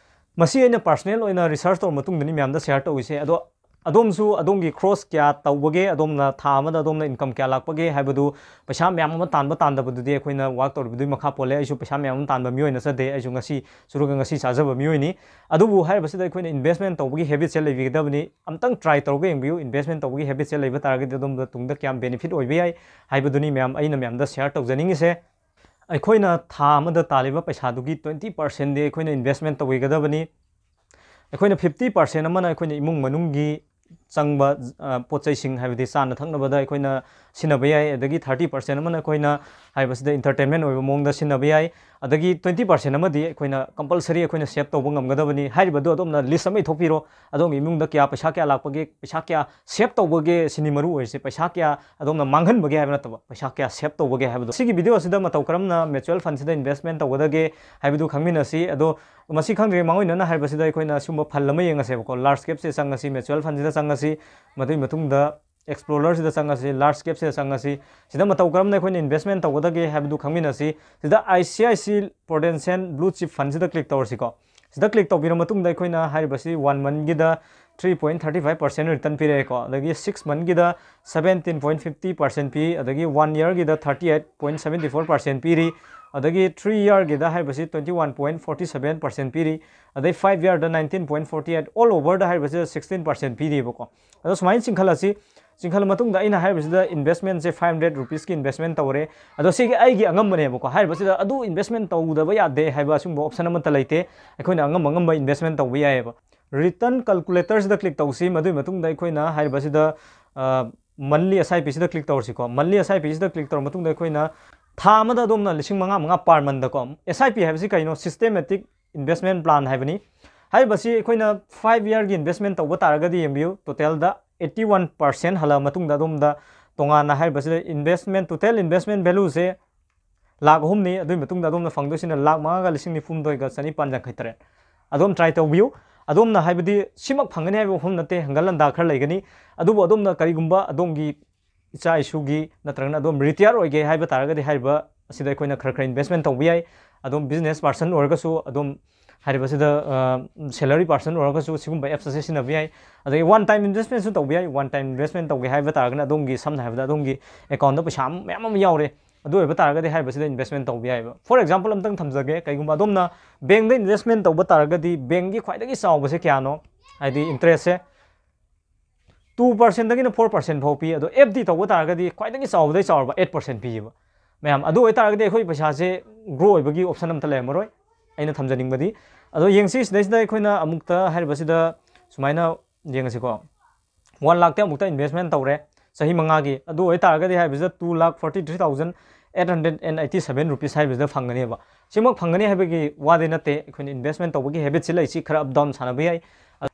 ꯃꯁꯤ ꯑꯩꯅ personal ꯑꯣꯏꯅ research ꯇꯧꯔ ꯃꯇꯨꯡꯗꯅꯤ ꯃꯌꯥꯝꯗ share ꯇꯧꯔꯤꯁꯦ꯫ ꯑꯗꯣ ꯑꯗꯣꯝꯁꯨ ꯑꯗꯣꯝꯒꯤ ꯈ꯭ꯔꯣꯁ ꯀꯌꯥ ꯇꯧꯕꯒꯦ, ꯑꯗꯣꯝꯅ ꯊꯥ ꯑꯃꯗ ꯑꯗꯣꯝꯅ ꯏꯟꯀꯝ ꯀꯌꯥ ꯂꯥꯛꯄꯒꯦ ꯍꯥꯏꯕꯗꯨ, ꯄꯩꯁꯥ ꯃꯌꯥꯝ ꯑꯃ ꯇꯥꯟꯕ ꯇꯥꯟꯗꯕꯗꯨꯗꯤ ꯑꯩꯈꯣꯏꯅ ꯋꯥꯔꯛ ꯇꯧꯔꯤꯕꯗꯨꯒꯤ ꯃꯈꯥ ꯄꯣꯜꯂꯦ꯫ ꯑꯩꯁꯨ ꯄꯩꯁꯥ ꯃꯌꯥꯝ ꯑꯃ ꯇꯥꯟꯕ ꯃꯤꯑꯣꯏ ꯅꯠꯆꯗꯦ꯫ ꯑꯩꯁꯨ ꯉꯁꯤ ꯁꯨꯔꯒ ꯉꯁꯤ ꯆꯥꯖꯕ ꯃꯤꯑꯣꯏꯅꯤ꯫ ꯑꯗꯨꯕꯨ ꯍꯥꯏꯔꯤꯕꯁꯤꯗ ꯑꯩꯈꯣꯏꯅ ꯏꯟꯚꯦꯁꯃꯦꯟ ꯇꯧꯕꯒꯤ ꯍꯦꯕꯤꯠꯁꯦ ꯂꯩꯕꯤꯒꯗꯕꯅꯤ꯫ ꯑꯝꯇꯪ ꯇ꯭ꯔꯥꯏ ꯇꯧꯔꯒ ꯌꯦꯡꯕꯤꯌꯨ꯫ ꯏꯟꯚꯦꯁꯃꯦꯟ ꯇꯧꯕꯒꯤ ꯍꯦꯕꯤꯠꯁꯦ ꯂꯩꯕ ꯇꯥꯔꯒꯗꯤ ꯑꯗꯣꯝꯗ ꯇꯨꯡꯗ ꯀꯌꯥꯝ ꯕꯦꯅꯤꯐꯤꯠ ꯑꯣꯏꯕ ꯌꯥꯏ ꯍꯥꯏꯕꯗꯨꯅꯤ ꯃꯌꯥꯝ, ꯑꯩꯅ ꯃꯌꯥꯝꯗ ꯁꯤꯌꯥꯔ ꯇꯧꯖꯅꯤꯡꯉꯤꯁꯦ꯫ ꯑꯩꯈꯣꯏꯅ ꯊꯥ ꯑꯃꯗ ꯇꯥꯜꯂꯤꯕ ꯄꯩꯁꯥꯗꯨꯒꯤ ꯇ꯭ꯋꯦꯟꯇꯤ ꯄꯥꯔꯁꯦꯟꯗꯤ ꯑꯩꯈꯣꯏꯅ ꯏꯟꯚꯦꯁꯃꯦꯟ ꯇꯧꯕꯤꯒꯗꯕꯅꯤ꯫ ꯑꯩꯈꯣꯏꯅ ꯐꯤꯐꯇꯤ ꯄꯥꯔꯁꯦꯟ ꯑꯃꯅ ꯑꯩꯈꯣꯏꯅ ꯏꯃꯨꯡ ꯃꯅꯨꯡꯒꯤ ꯆꯪꯕ, ꯑ, ꯄꯣꯠ ꯆꯩꯁꯤꯡ, ꯍꯥꯏꯕꯗꯤ ꯆꯥꯅ ꯊꯛꯅꯕꯗ ꯑꯩꯈꯣꯏꯅ ꯁꯤꯖꯤꯟꯅꯕ ꯌꯥꯏ, ꯑꯗꯒꯤ ꯊꯥꯔꯇꯤ ꯄꯥꯔꯁꯦꯟ ꯑꯃꯅ ꯑꯩꯈꯣꯏꯅ ꯍꯥꯏꯔꯤꯕꯁꯤꯗ ꯏꯟꯇꯔꯇꯦꯟꯃꯦꯟ ꯑꯣꯏꯕ ꯃꯑꯣꯡꯗ ꯁꯤꯖꯤꯟꯅꯕ ꯌꯥꯏ, ꯑꯗꯒꯤ ꯇ꯭ꯋꯦꯟꯇꯤ ꯄꯥꯔꯁꯦꯟ ꯑꯃꯗꯤ ꯑꯩꯈꯣꯏꯅ ꯀꯝꯄꯜꯁꯔꯤ ꯑꯩꯈꯣꯏꯅ ꯁꯦꯞ ꯇꯧꯕ ꯉꯝꯒꯗꯕꯅꯤ꯫ ꯍꯥꯏꯔꯤꯕꯗꯨ ꯑꯗꯣꯝꯅ ꯂꯤꯁ ꯑꯃ ꯏꯊꯣꯛꯄꯤꯔꯣ꯫ ꯑꯗꯣꯝꯒꯤ ꯏꯃꯨꯡꯗ ꯀꯌꯥ ꯄꯩꯁꯥ ꯀꯌꯥ ꯂꯥꯛꯄꯒꯦ, ꯄꯩꯁꯥ ꯀꯌꯥ ꯁꯦꯞ ꯇꯧꯕꯒꯦ, ꯁꯤꯅꯤ ꯃꯔꯨ ꯑꯣꯏꯔꯤꯁꯦ꯫ ꯄꯩꯁꯥ ꯀꯌꯥ ꯑꯗꯣꯝꯅ ꯃꯥꯡꯍꯟꯕꯒꯦ ꯍꯥꯏꯕ ꯅꯠꯇꯕ, ꯄꯩꯁꯥ ꯀꯌꯥ ꯁꯦꯞ ꯇꯧꯕꯒꯦ ꯍꯥꯏꯕꯗꯣ꯫ ꯁꯤꯒꯤ ꯚꯤꯗꯤꯑꯣ ꯑꯁꯤꯗ ꯃꯇꯧ ꯀꯔꯝꯅ ꯃ꯭ꯌꯨꯆꯨꯋꯦꯜ ꯐꯟꯁꯤꯗ ꯏꯟꯚꯦꯁꯃꯦꯟ ꯇꯧꯒꯗꯒꯦ ꯍꯥꯏꯕꯗꯨ ꯈꯪꯃꯤꯟꯅꯁꯤ꯫ ꯑꯗꯣ ꯃꯁꯤ ꯈꯪꯗ꯭ꯔꯤꯉꯩ ꯃꯥꯡꯑꯣꯏꯅꯅ ꯍꯥꯏꯔꯤꯕꯁꯤꯗ ꯑꯩꯈꯣꯏꯅ ꯁꯤꯒꯨꯝꯕ ꯐꯟ ꯑꯃ ꯌꯦꯡꯉꯁꯦꯕꯀꯣ꯫ ꯂꯥꯔꯖ ꯀꯦꯞꯁꯦ ꯆꯪꯉꯁꯤ, ꯃ꯭ꯌꯨꯆꯨꯋꯦꯜ ꯐꯟꯁꯤꯗ ꯆꯪꯉꯁꯤ, ꯃꯗꯨꯒꯤ ꯃꯇꯨꯡꯗ ꯑꯦꯛꯁꯄ꯭ꯂꯣꯔꯔꯁꯤꯗ ꯆꯪꯉꯁꯤ, ꯂꯥꯔꯖ ꯀꯦꯞꯁꯤꯗ ꯆꯪꯉꯁꯤ꯫ ꯁꯤꯗ ꯃꯇꯧ ꯀꯔꯝꯅ ꯑꯩꯈꯣꯏꯅ ꯏꯟꯚꯦꯁꯃꯦꯟ ꯇꯧꯒꯗꯒꯦ ꯍꯥꯏꯕꯗꯨ ꯈꯪꯃꯤꯟꯅꯁꯤ꯫ ꯁꯤꯗ ꯑꯥꯏ C I C prudential blue chip ꯐꯟꯁꯤꯗ ꯀ꯭ꯂꯤꯛ ꯇꯧꯔꯁꯤꯀꯣ꯫ ꯁꯤꯗ ꯀ꯭ꯂꯤꯛ ꯇꯧꯕꯤꯔ ꯃꯇꯨꯡꯗ ꯑꯩꯈꯣꯏꯅ ꯍꯥꯏꯔꯤꯕꯁꯤ ꯋꯥꯟ ꯃꯟꯒꯤꯗ three point thirty five percent return ꯄꯤꯔꯛꯑꯦꯀꯣ꯫ ꯑꯗꯒꯤ ꯁꯤꯛꯁ ꯃꯟꯒꯤꯗ ꯁꯕꯦꯟꯇꯤꯟ ꯄꯣꯏꯟ ꯐꯤꯐꯇꯤ ꯄꯥꯔꯁꯦꯟ ꯄꯤ, ꯑꯗꯒꯤ ꯋꯥꯟ ꯌꯔꯒꯤꯗ thirty eight point seventy four percent ꯄꯤꯔꯤ, ꯑꯗꯒꯤ ꯊ꯭ꯔꯤ ꯌꯔꯒꯤꯗ ꯍꯥꯏꯔꯤꯕꯁꯤ twenty one point forty seven percent ꯄꯤꯔꯤ, ꯑꯗꯩ ꯐꯥꯏꯚ ꯌꯔꯗ ꯅꯥꯏꯟꯇꯤꯟ ꯄꯣꯏꯟ ꯐꯣꯔꯇꯤ ꯑꯩꯠ, ꯑꯣꯜ ꯑꯣꯚꯔꯗ ꯍꯥꯏꯔꯤꯕꯁꯤꯗ ꯁꯤꯛꯁꯇꯤꯟ ꯄꯥꯔꯁꯦꯟ ꯄꯤꯔꯤꯕꯀꯣ꯫ ꯑꯗꯣ ꯁꯨꯃꯥꯏꯅ ꯆꯤꯡꯈꯠꯂꯁꯤ꯫ ꯆꯤꯡꯈꯠꯂ ꯃꯇꯨꯡꯗ ꯑꯩꯅ ꯍꯥꯏꯔꯤꯕꯁꯤꯗ ꯏꯟꯚꯦꯁꯃꯦꯟꯁꯦ ꯐꯥꯏꯚ ꯍꯟꯗ꯭ꯔꯦꯠ ꯔꯨꯄꯤꯁꯀꯤ ꯏꯟꯚꯦꯁꯃꯦꯟ ꯇꯧꯔꯦ꯫ ꯑꯗꯣ ꯁꯤꯒꯤ ꯑꯩꯒꯤ ꯑꯉꯝꯕꯅꯦꯕꯀꯣ꯫ ꯍꯥꯏꯔꯤꯕꯁꯤꯗ ꯑꯗꯨ ꯏꯟꯚꯦꯁꯃꯦꯟ ꯇꯧꯗꯕ ꯌꯥꯗꯦ ꯍꯥꯏꯕ ꯑꯁꯤꯒꯨꯝꯕ ꯑꯣꯞꯁꯟ ꯑꯃꯠꯇ ꯂꯩꯇꯦ꯫ ꯑꯩꯈꯣꯏꯅ ꯑꯉꯝ ꯑꯉꯝꯕ ꯏꯟꯚꯦꯁꯃꯦꯟ ꯇꯧꯕ ꯌꯥꯏꯑꯕ꯫ ꯔꯤꯇꯔꯟ ꯀꯜꯀꯨꯂꯦꯇꯔꯁꯤꯗ ꯀ꯭ꯂꯤꯛ ꯇꯧꯁꯤ꯫ ꯃꯗꯨꯒꯤ ꯃꯇꯨꯡꯗ ꯑꯩꯈꯣꯏꯅ ꯍꯥꯏꯔꯤꯕꯁꯤꯗ, ꯑ, ꯃꯟꯂꯤ ꯑꯦꯁ ꯑꯥꯏ ꯄꯤꯁꯤꯗ ꯀ꯭ꯂꯤꯛ ꯇꯧꯔꯁꯤꯀꯣ꯫ ꯃꯟꯂꯤ ꯑꯦꯁ ꯑꯥꯏ ꯄꯤꯁꯤꯗ ꯀ꯭ꯂꯤꯛ ꯇꯧꯔ ꯃꯇꯨꯡꯗ ꯑꯩꯈꯣꯏꯅ ꯊꯥ ꯑꯃꯗ ꯑꯗꯣꯝꯅ ꯂꯤꯁꯤꯡ ꯃꯉꯥ ꯃꯉꯥ ꯄꯥꯔ ꯃꯟꯗꯀꯣ꯫ ꯑꯦꯁ ꯑꯥꯏ ꯄꯤ ꯍꯥꯏꯕꯁꯤ ꯀꯩꯅꯣ? ꯁꯤꯁꯇꯦꯃꯦꯇꯤꯛ ꯏꯟꯚꯦꯁꯃꯦꯟ ꯄ꯭ꯂꯥꯟ ꯍꯥꯏꯕꯅꯤ꯫ ꯍꯥꯏꯔꯤꯕꯁꯤ ꯑꯩꯈꯣꯏꯅ ꯐꯥꯏꯚ ꯌꯔꯒꯤ ꯏꯟꯚꯦꯁꯃꯦꯟ ꯇꯧꯕ ꯇꯥꯔꯒꯗꯤ ꯌꯦꯡꯕꯤꯌꯨ, ꯇꯣꯇꯦꯜꯗ ꯑꯩꯠꯇꯤ ꯋꯥꯟ ꯄꯥꯔꯁꯦꯟ ꯍꯜꯂꯛꯑ ꯃꯇꯨꯡꯗ ꯑꯗꯣꯝꯗ ꯇꯣꯉꯥꯟꯅ ꯍꯥꯏꯔꯤꯕꯁꯤꯗ ꯏꯟꯚꯦꯁꯃꯦꯟ, ꯇꯣꯇꯦꯜ ꯏꯟꯚꯦꯁꯃꯦꯟ ꯚꯦꯂꯨꯁꯦ ꯂꯥꯛ ꯑꯍꯨꯝꯅꯤ꯫ ꯑꯗꯨꯒꯤ ꯃꯇꯨꯡꯗ ꯑꯗꯣꯝꯅ ꯐꯪꯗꯣꯏꯁꯤꯅ ꯂꯥꯛ ꯃꯉꯥꯒ ꯂꯤꯁꯤꯡ ꯅꯤꯐꯨꯍꯨꯝꯗꯣꯏꯒ ꯆꯅꯤꯄꯥꯟ ꯌꯥꯡꯈꯩ ꯇꯔꯦꯠ꯫ ꯑꯗꯣꯝ ꯇ꯭ꯔꯥꯏ ꯇꯧꯕꯤꯌꯨ꯫ ꯑꯗꯣꯝꯅ ꯍꯥꯏꯕꯗꯤ ꯁꯤꯃꯛ ꯐꯪꯒꯅꯤ ꯍꯥꯏꯕ ꯋꯥꯐꯝ ꯅꯠꯇꯦ, ꯍꯪꯒꯠ ꯍꯟꯗꯥ ꯈꯔ ꯂꯩꯒꯅꯤ꯫ ꯑꯗꯨꯕꯨ ꯑꯗꯣꯝꯅ ꯀꯔꯤꯒꯨꯝꯕ ꯑꯗꯣꯝꯒꯤ ꯏꯆꯥ ꯏꯁꯨꯒꯤ ꯅꯠꯇ꯭ꯔꯒꯅ ꯑꯗꯣꯝ ꯔꯤꯇꯤꯌꯥꯔ ꯑꯣꯏꯒꯦ ꯍꯥꯏꯕ ꯇꯥꯔꯒꯗꯤ ꯍꯥꯏꯔꯤꯕ ꯑꯁꯤꯗ ꯑꯩꯈꯣꯏꯅ ꯈꯔ ꯈꯔ ꯏꯟꯚꯦꯁꯃꯦꯟ ꯇꯧꯕ ꯌꯥꯏ꯫ ꯑꯗꯣꯝ ꯕꯤꯖꯤꯅꯦꯁ ꯄꯥꯔꯁꯟ ꯑꯣꯏꯔꯒꯁꯨ ꯑꯗꯣꯝ ꯍꯥꯏꯔꯤꯕꯁꯤꯗ ꯁꯦꯂꯔꯤ ꯄꯥꯔꯁꯟ ꯑꯣꯏꯔꯒꯁꯨ ꯁꯤꯒꯨꯝꯕ ꯑꯦꯞꯁ ꯑꯁꯤ ꯁꯤꯖꯤꯟꯅꯕ ꯌꯥꯏ꯫ ꯑꯗꯒꯤ ꯋꯥꯟ ꯇꯥꯏꯝ ꯏꯟꯚꯦꯁꯃꯦꯟꯁꯨ ꯇꯧꯕ ꯌꯥꯏ꯫ ꯋꯥꯟ ꯇꯥꯏꯝ ꯏꯟꯚꯦꯁꯃꯦꯟ ꯇꯧꯒꯦ ꯍꯥꯏꯕ ꯇꯥꯔꯒꯅ ꯑꯗꯣꯝꯒꯤ, ꯁꯝꯅ ꯍꯥꯏꯔꯕꯗ, ꯑꯗꯣꯝꯒꯤ ꯑꯦꯀꯥꯎꯟꯗ ꯄꯩꯁꯥ ꯃꯌꯥꯝ ꯑꯃ ꯌꯥꯎꯔꯦ, ꯑꯗꯨ ꯑꯣꯏꯕ ꯇꯥꯔꯒꯗꯤ ꯍꯥꯏꯔꯤꯕꯁꯤꯗ ꯏꯟꯚꯦꯁꯃꯦꯟ ꯇꯧꯕ ꯌꯥꯏꯕ꯫ ꯐꯣꯔ ꯑꯦꯛꯖꯥꯝꯄꯜ ꯑꯝꯇꯪ ꯊꯝꯖꯒꯦ, ꯀꯩꯒꯨꯝꯕ ꯑꯗꯣꯝꯅ ꯕꯦꯡꯗ ꯏꯟꯚꯦꯁꯃꯦꯟ ꯇꯧꯕ ꯇꯥꯔꯒꯗꯤ ꯕꯦꯡꯒꯤ ꯈ꯭ꯋꯥꯏꯗꯒꯤ ꯆꯥꯎꯕꯁꯦ ꯀꯌꯥꯅꯣ, ꯍꯥꯏꯗꯤ ꯏꯟꯇꯔꯦꯁꯁꯦ ꯇꯨ ꯄꯥꯔꯁꯦꯟꯗꯒꯤꯅ ꯐꯣꯔ ꯄꯥꯔꯁꯦꯟ ꯐꯥꯎ ꯄꯤ꯫ ꯑꯗꯣ ꯑꯦꯐ ꯗꯤ ꯇꯧꯕ ꯇꯥꯔꯒꯗꯤ ꯈ꯭ꯋꯥꯏꯗꯒꯤ ꯆꯥꯎꯕꯗꯒꯤ ꯆꯥꯎꯔꯕ ꯑꯩꯠ ꯄꯥꯔꯁꯦꯟ ꯄꯤꯌꯦꯕ꯫ ꯃꯌꯥꯝ, ꯑꯗꯨ ꯑꯣꯏꯇꯥꯔꯒꯗꯤ ꯑꯩꯈꯣꯏ ꯄꯩꯁꯥꯁꯦ ꯒ꯭ꯔꯣ ꯑꯣꯏꯕꯒꯤ ꯑꯣꯞꯁꯟ ꯑꯝꯇ ꯂꯩꯔꯝꯃꯔꯣꯏ, ꯑꯩꯅ ꯊꯝꯖꯅꯤꯡꯕꯗꯤ꯫ ꯑꯗꯣ ꯌꯦꯡꯁꯤ, ꯁꯤꯗꯩꯁꯤꯗ ꯑꯩꯈꯣꯏꯅ ꯑꯃꯨꯛꯇ ꯍꯥꯏꯔꯤꯕꯁꯤꯗ ꯁꯨꯃꯥꯏꯅ ꯌꯦꯡꯉꯁꯤꯀꯣ꯫ ꯋꯥꯟ ꯂꯥꯛꯇꯤ ꯑꯃꯨꯛꯇ ꯏꯟꯚꯦꯁꯃꯦꯟ ꯇꯧꯔꯦ ꯆꯍꯤ ꯃꯉꯥꯒꯤ꯫ ꯑꯗꯨ ꯑꯣꯏꯇꯥꯔꯒꯗꯤ ꯍꯥꯏꯔꯤꯕꯁꯤꯗ two lakh forty three thousand eight hundred and eighty seven rupees ꯍꯥꯏꯔꯤꯕꯁꯤꯗ ꯐꯪꯒꯅꯦꯕ꯫ ꯁꯤꯃꯛ ꯐꯪꯒꯅꯤ ꯍꯥꯏꯕꯒꯤ ꯋꯥꯗꯤ ꯅꯠꯇꯦ, ꯑꯩꯈꯣꯏꯅ ꯏꯟꯚꯦꯁꯃꯦꯟ ꯇꯧꯕꯒꯤ ꯍꯦꯕꯤꯠꯁꯤ ꯂꯩꯁꯤ, ꯈꯔ ꯑꯞ ꯗꯥꯎꯟ ꯁꯥꯟꯅꯕ ꯌꯥꯏ꯫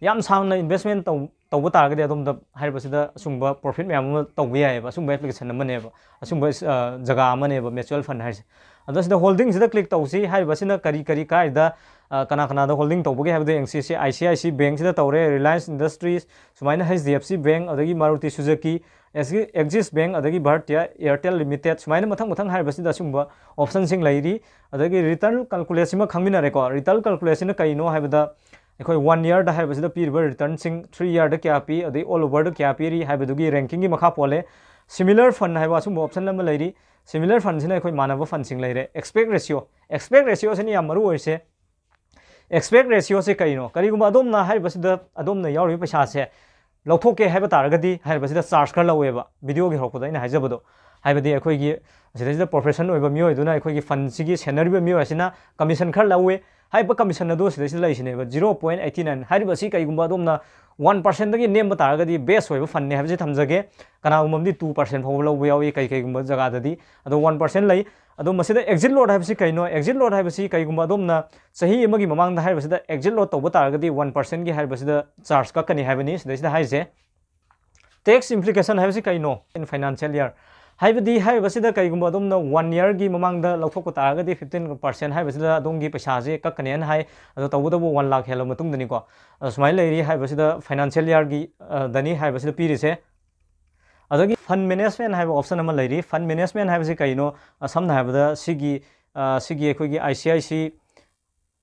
ꯌꯥꯝ ꯁꯥꯡꯅ ꯏꯟꯚꯦꯁꯃꯦꯟ ꯇꯧ ꯇꯧꯕ ꯇꯥꯔꯒꯗꯤ ꯑꯗꯣꯝꯗ ꯍꯥꯏꯔꯤꯕꯁꯤꯗ ꯑꯁꯨꯝꯕ ꯄ꯭ꯔꯣꯐꯤꯠ ꯃꯌꯥꯝ ꯑꯃ ꯇꯧꯕ ꯌꯥꯏꯑꯕ꯫ ꯑꯁꯨꯝꯕ ꯑꯦꯄ꯭ꯂꯤꯀꯦꯁꯟ ꯑꯃꯅꯦꯕ, ꯑꯁꯨꯝꯕ, ꯑ, ꯖꯒꯥ ꯑꯃꯅꯦꯕ ꯃ꯭ꯌꯨꯆꯨꯋꯦꯜ ꯐꯟ ꯍꯥꯏꯔꯤꯁꯦ꯫ ꯑꯗꯣ ꯁꯤꯗ ꯍꯣꯜꯗꯤꯡꯁꯤꯗ ꯀ꯭ꯂꯤꯛ ꯇꯧꯁꯤ꯫ ꯍꯥꯏꯔꯤꯕꯁꯤꯅ ꯀꯔꯤ ꯀꯔꯤ ꯀꯥꯏꯗ, ꯑ, ꯀꯅꯥ ꯀꯅꯥꯗ ꯍꯣꯜꯗꯤꯡ ꯇꯧꯕꯒꯦ ꯍꯥꯏꯕꯗꯣ ꯌꯦꯡꯁꯤ꯫ ꯁꯤ ꯑꯥꯏ ꯁꯤ ꯑꯥꯏ ꯁꯤ ꯕꯦꯡꯁꯤꯗ ꯇꯧꯔꯦ, ꯔꯤꯂꯥꯌꯟꯁ ꯏꯟꯗꯁꯇ꯭ꯔꯤꯁ, ꯁꯨꯃꯥꯏꯅ H D F C bank, ꯑꯗꯒꯤ ꯃꯥꯔꯨꯇꯤ ꯁꯨꯖꯨꯀꯤ, ꯑꯦꯛꯖꯤꯁ ꯕꯦꯡ, ꯑꯗꯒꯤ ꯚꯥꯔꯇꯤꯌꯥ ꯑꯦꯌꯥꯔꯇꯦꯜ ꯂꯤꯃꯤꯇꯦꯠ, ꯁꯨꯃꯥꯏꯅ ꯃꯊꯪ ꯃꯊꯪ ꯍꯥꯏꯔꯤꯕꯁꯤꯗ ꯑꯁꯨꯝꯕ ꯑꯣꯞꯁꯟꯁꯤꯡ ꯂꯩꯔꯤ꯫ ꯑꯗꯒꯤ ꯔꯤꯇꯔꯟ ꯀꯥꯜꯀꯨꯂꯦꯠꯁꯤꯃ ꯈꯪꯃꯤꯟꯅꯔꯦꯀꯣ꯫ ꯔꯤꯇꯔꯟ ꯀꯥꯜꯀꯨꯂꯦꯠꯁꯤꯅ ꯀꯩꯅꯣ ꯍꯥꯏꯕꯗ, ꯑꯩꯈꯣꯏ ꯋꯥꯟ ꯌꯔꯗ ꯍꯥꯏꯔꯤꯕꯁꯤꯗ ꯄꯤꯔꯤꯕ ꯔꯤꯇꯔꯟꯁꯤꯡ, ꯊ꯭ꯔꯤ ꯌꯔꯗ ꯀꯌꯥ ꯄꯤ, ꯑꯗꯩ ꯑꯣꯜ ꯑꯣꯚꯔꯗ ꯀꯌꯥ ꯄꯤꯔꯤ ꯍꯥꯏꯕꯗꯨꯒꯤ ꯔꯦꯡꯀꯤꯡꯒꯤ ꯃꯈꯥ ꯄꯣꯜꯂꯦ꯫ ꯁꯤꯃꯤꯂꯔ ꯐꯟ ꯍꯥꯏꯕ ꯑꯁꯨꯝꯕ ꯑꯣꯞꯁꯟ ꯑꯃ ꯂꯩꯔꯤ꯫ ꯁꯤꯃꯤꯂꯔ ꯐꯟꯁꯤꯅ ꯑꯩꯈꯣꯏ ꯃꯥꯟꯅꯕ ꯐꯟꯁꯤꯡ ꯂꯩꯔꯦ꯫ ꯑꯦꯛꯁꯄꯦꯛ ꯔꯦꯁꯤꯌꯣ, ꯑꯦꯛꯁꯄꯦꯛ ꯔꯦꯁꯤꯌꯣꯁꯤꯅ ꯌꯥꯝ ꯃꯔꯨ ꯑꯣꯏꯔꯤꯁꯦ꯫ ꯑꯦꯛꯁꯄꯦꯛ ꯔꯦꯁꯤꯌꯣꯁꯦ ꯀꯔꯤꯅꯣ? ꯀꯔꯤꯒꯨꯝꯕ ꯑꯗꯣꯝꯅ ꯍꯥꯏꯔꯤꯕꯁꯤꯗ ꯑꯗꯣꯝꯅ ꯌꯥꯎꯔꯤꯕ ꯄꯩꯁꯥꯁꯦ ꯂꯧꯊꯣꯛꯀꯦ ꯍꯥꯏꯕ ꯇꯥꯔꯒꯗꯤ ꯍꯥꯏꯔꯤꯕꯁꯤꯗ ꯆꯥꯔꯖ ꯈꯔ ꯂꯧꯋꯦꯕ, ꯚꯤꯗꯤꯑꯣꯒꯤ ꯍꯧꯔꯛꯄꯗ ꯑꯩꯅ ꯍꯥꯏꯖꯕꯗꯣ꯫ ꯍꯥꯏꯕꯗꯤ ꯑꯩꯈꯣꯏꯒꯤ ꯁꯤꯗꯩꯁꯤꯗ ꯄ꯭ꯔꯣꯐꯦꯁꯟ ꯑꯣꯏꯕ ꯃꯤꯑꯣꯏꯗꯨꯅ ꯑꯩꯈꯣꯏꯒꯤ ꯐꯟꯁꯤꯒꯤ ꯁꯦꯟꯅꯔꯤꯕ ꯃꯤꯑꯣꯏ ꯑꯁꯤꯅ ꯀꯃꯤꯁꯟ ꯈꯔ ꯂꯧꯋꯦ꯫ ꯍꯥꯏꯔꯤꯕ ꯀꯃꯤꯁꯟ ꯑꯗꯨ ꯁꯤꯗꯩꯁꯤꯗ ꯂꯩꯁꯤꯅꯦꯕ, ꯖꯤꯔꯣ ꯄꯣꯏꯟ ꯑꯩꯠꯇꯤ ꯅꯥꯏꯟ꯫ ꯍꯥꯏꯔꯤꯕꯁꯤ ꯀꯩꯒꯨꯝꯕ ꯑꯗꯣꯝꯅ ꯋꯥꯟ ꯄꯥꯔꯁꯦꯟꯗꯒꯤ ꯅꯦꯝꯕ ꯇꯥꯔꯒꯗꯤ ꯕꯦꯁ ꯑꯣꯏꯕ ꯐꯟꯅꯦ ꯍꯥꯏꯕꯁꯤ ꯊꯝꯖꯒꯦ꯫ ꯀꯅꯥꯒꯨꯝꯕ ꯑꯃꯗꯤ ꯇꯨ ꯄꯥꯔꯁꯦꯟ ꯐꯥꯎꯕ ꯂꯧꯕ ꯌꯥꯎꯏ ꯀꯩ ꯀꯩꯒꯨꯝꯕ ꯖꯒꯥꯗꯗꯤ꯫ ꯑꯗꯣ ꯋꯥꯟ ꯄꯥꯔꯁꯦꯟ ꯂꯩ꯫ ꯑꯗꯣ ꯃꯁꯤꯗ ꯑꯦꯛꯖꯤꯠ ꯂꯣꯠ ꯍꯥꯏꯕꯁꯤ ꯀꯩꯅꯣ? ꯑꯦꯛꯖꯤꯠ ꯂꯣꯠ ꯍꯥꯏꯕꯁꯤ ꯀꯩꯒꯨꯝꯕ ꯑꯗꯣꯝꯅ ꯆꯍꯤ ꯑꯃꯒꯤ ꯃꯃꯥꯡꯗ ꯍꯥꯏꯔꯤꯕꯁꯤꯗ ꯑꯦꯛꯖꯤꯠ ꯂꯣꯠ ꯇꯧꯕ ꯇꯥꯔꯒꯗꯤ ꯋꯥꯟ ꯄꯥꯔꯁꯦꯟꯒꯤ ꯍꯥꯏꯔꯤꯕꯁꯤꯗ ꯆꯥꯔꯖ ꯀꯛꯀꯅꯤ ꯍꯥꯏꯕꯅꯤ ꯁꯤꯗꯩꯁꯤꯗ ꯍꯥꯏꯁꯦ꯫ ꯇꯦꯛꯁ ꯏꯝꯄ꯭ꯂꯤꯀꯦꯁꯟ ꯍꯥꯏꯕꯁꯤ ꯀꯩꯅꯣ? In financial year ꯍꯥꯏꯕꯗꯤ ꯍꯥꯏꯔꯤꯕꯁꯤꯗ ꯀꯩꯒꯨꯝꯕ ꯑꯗꯣꯝꯅ ꯋꯥꯟ ꯌꯔꯒꯤ ꯃꯃꯥꯡꯗ ꯂꯧꯊꯣꯛꯄ ꯇꯥꯔꯒꯗꯤ ꯐꯤꯐꯇꯤꯟ ꯄꯥꯔꯁꯦꯟ ꯍꯥꯏꯔꯤꯕꯁꯤꯗ ꯑꯗꯣꯝꯒꯤ ꯄꯩꯁꯥꯁꯦ ꯀꯛꯀꯅꯦꯅ ꯍꯥꯏ꯫ ꯑꯗꯣ ꯇꯧꯕꯇꯕꯨ ꯋꯥꯟ ꯂꯥꯛ ꯍꯦꯜꯂꯕ ꯃꯇꯨꯡꯗꯅꯤꯀꯣ꯫ ꯑꯗꯣ ꯁꯨꯃꯥꯏꯅ ꯂꯩꯔꯤ ꯍꯥꯏꯔꯤꯕꯁꯤꯗ ꯐꯥꯏꯅꯥꯟꯁꯤꯌꯦꯜ ꯏꯌꯔꯒꯤ, ꯑ, ꯗꯅꯤ ꯍꯥꯏꯔꯤꯕꯁꯤꯗ ꯄꯤꯔꯤꯁꯦ꯫ ꯑꯗꯒꯤ ꯐꯟ ꯃꯦꯅꯦꯖꯃꯦꯟ ꯍꯥꯏꯕ ꯑꯣꯞꯁꯟ ꯑꯃ ꯂꯩꯔꯤ꯫ ꯐꯟ ꯃꯦꯅꯦꯖꯃꯦꯟ ꯍꯥꯏꯕꯁꯤ ꯀꯩꯅꯣ? ꯑ, ꯁꯝꯅ ꯍꯥꯏꯔꯕꯗ ꯁꯤꯒꯤ, ꯑ, ꯁꯤꯒꯤ ꯑꯩꯈꯣꯏꯒꯤ ꯑꯥꯏ ꯁꯤ ꯑꯥꯏ ꯁꯤ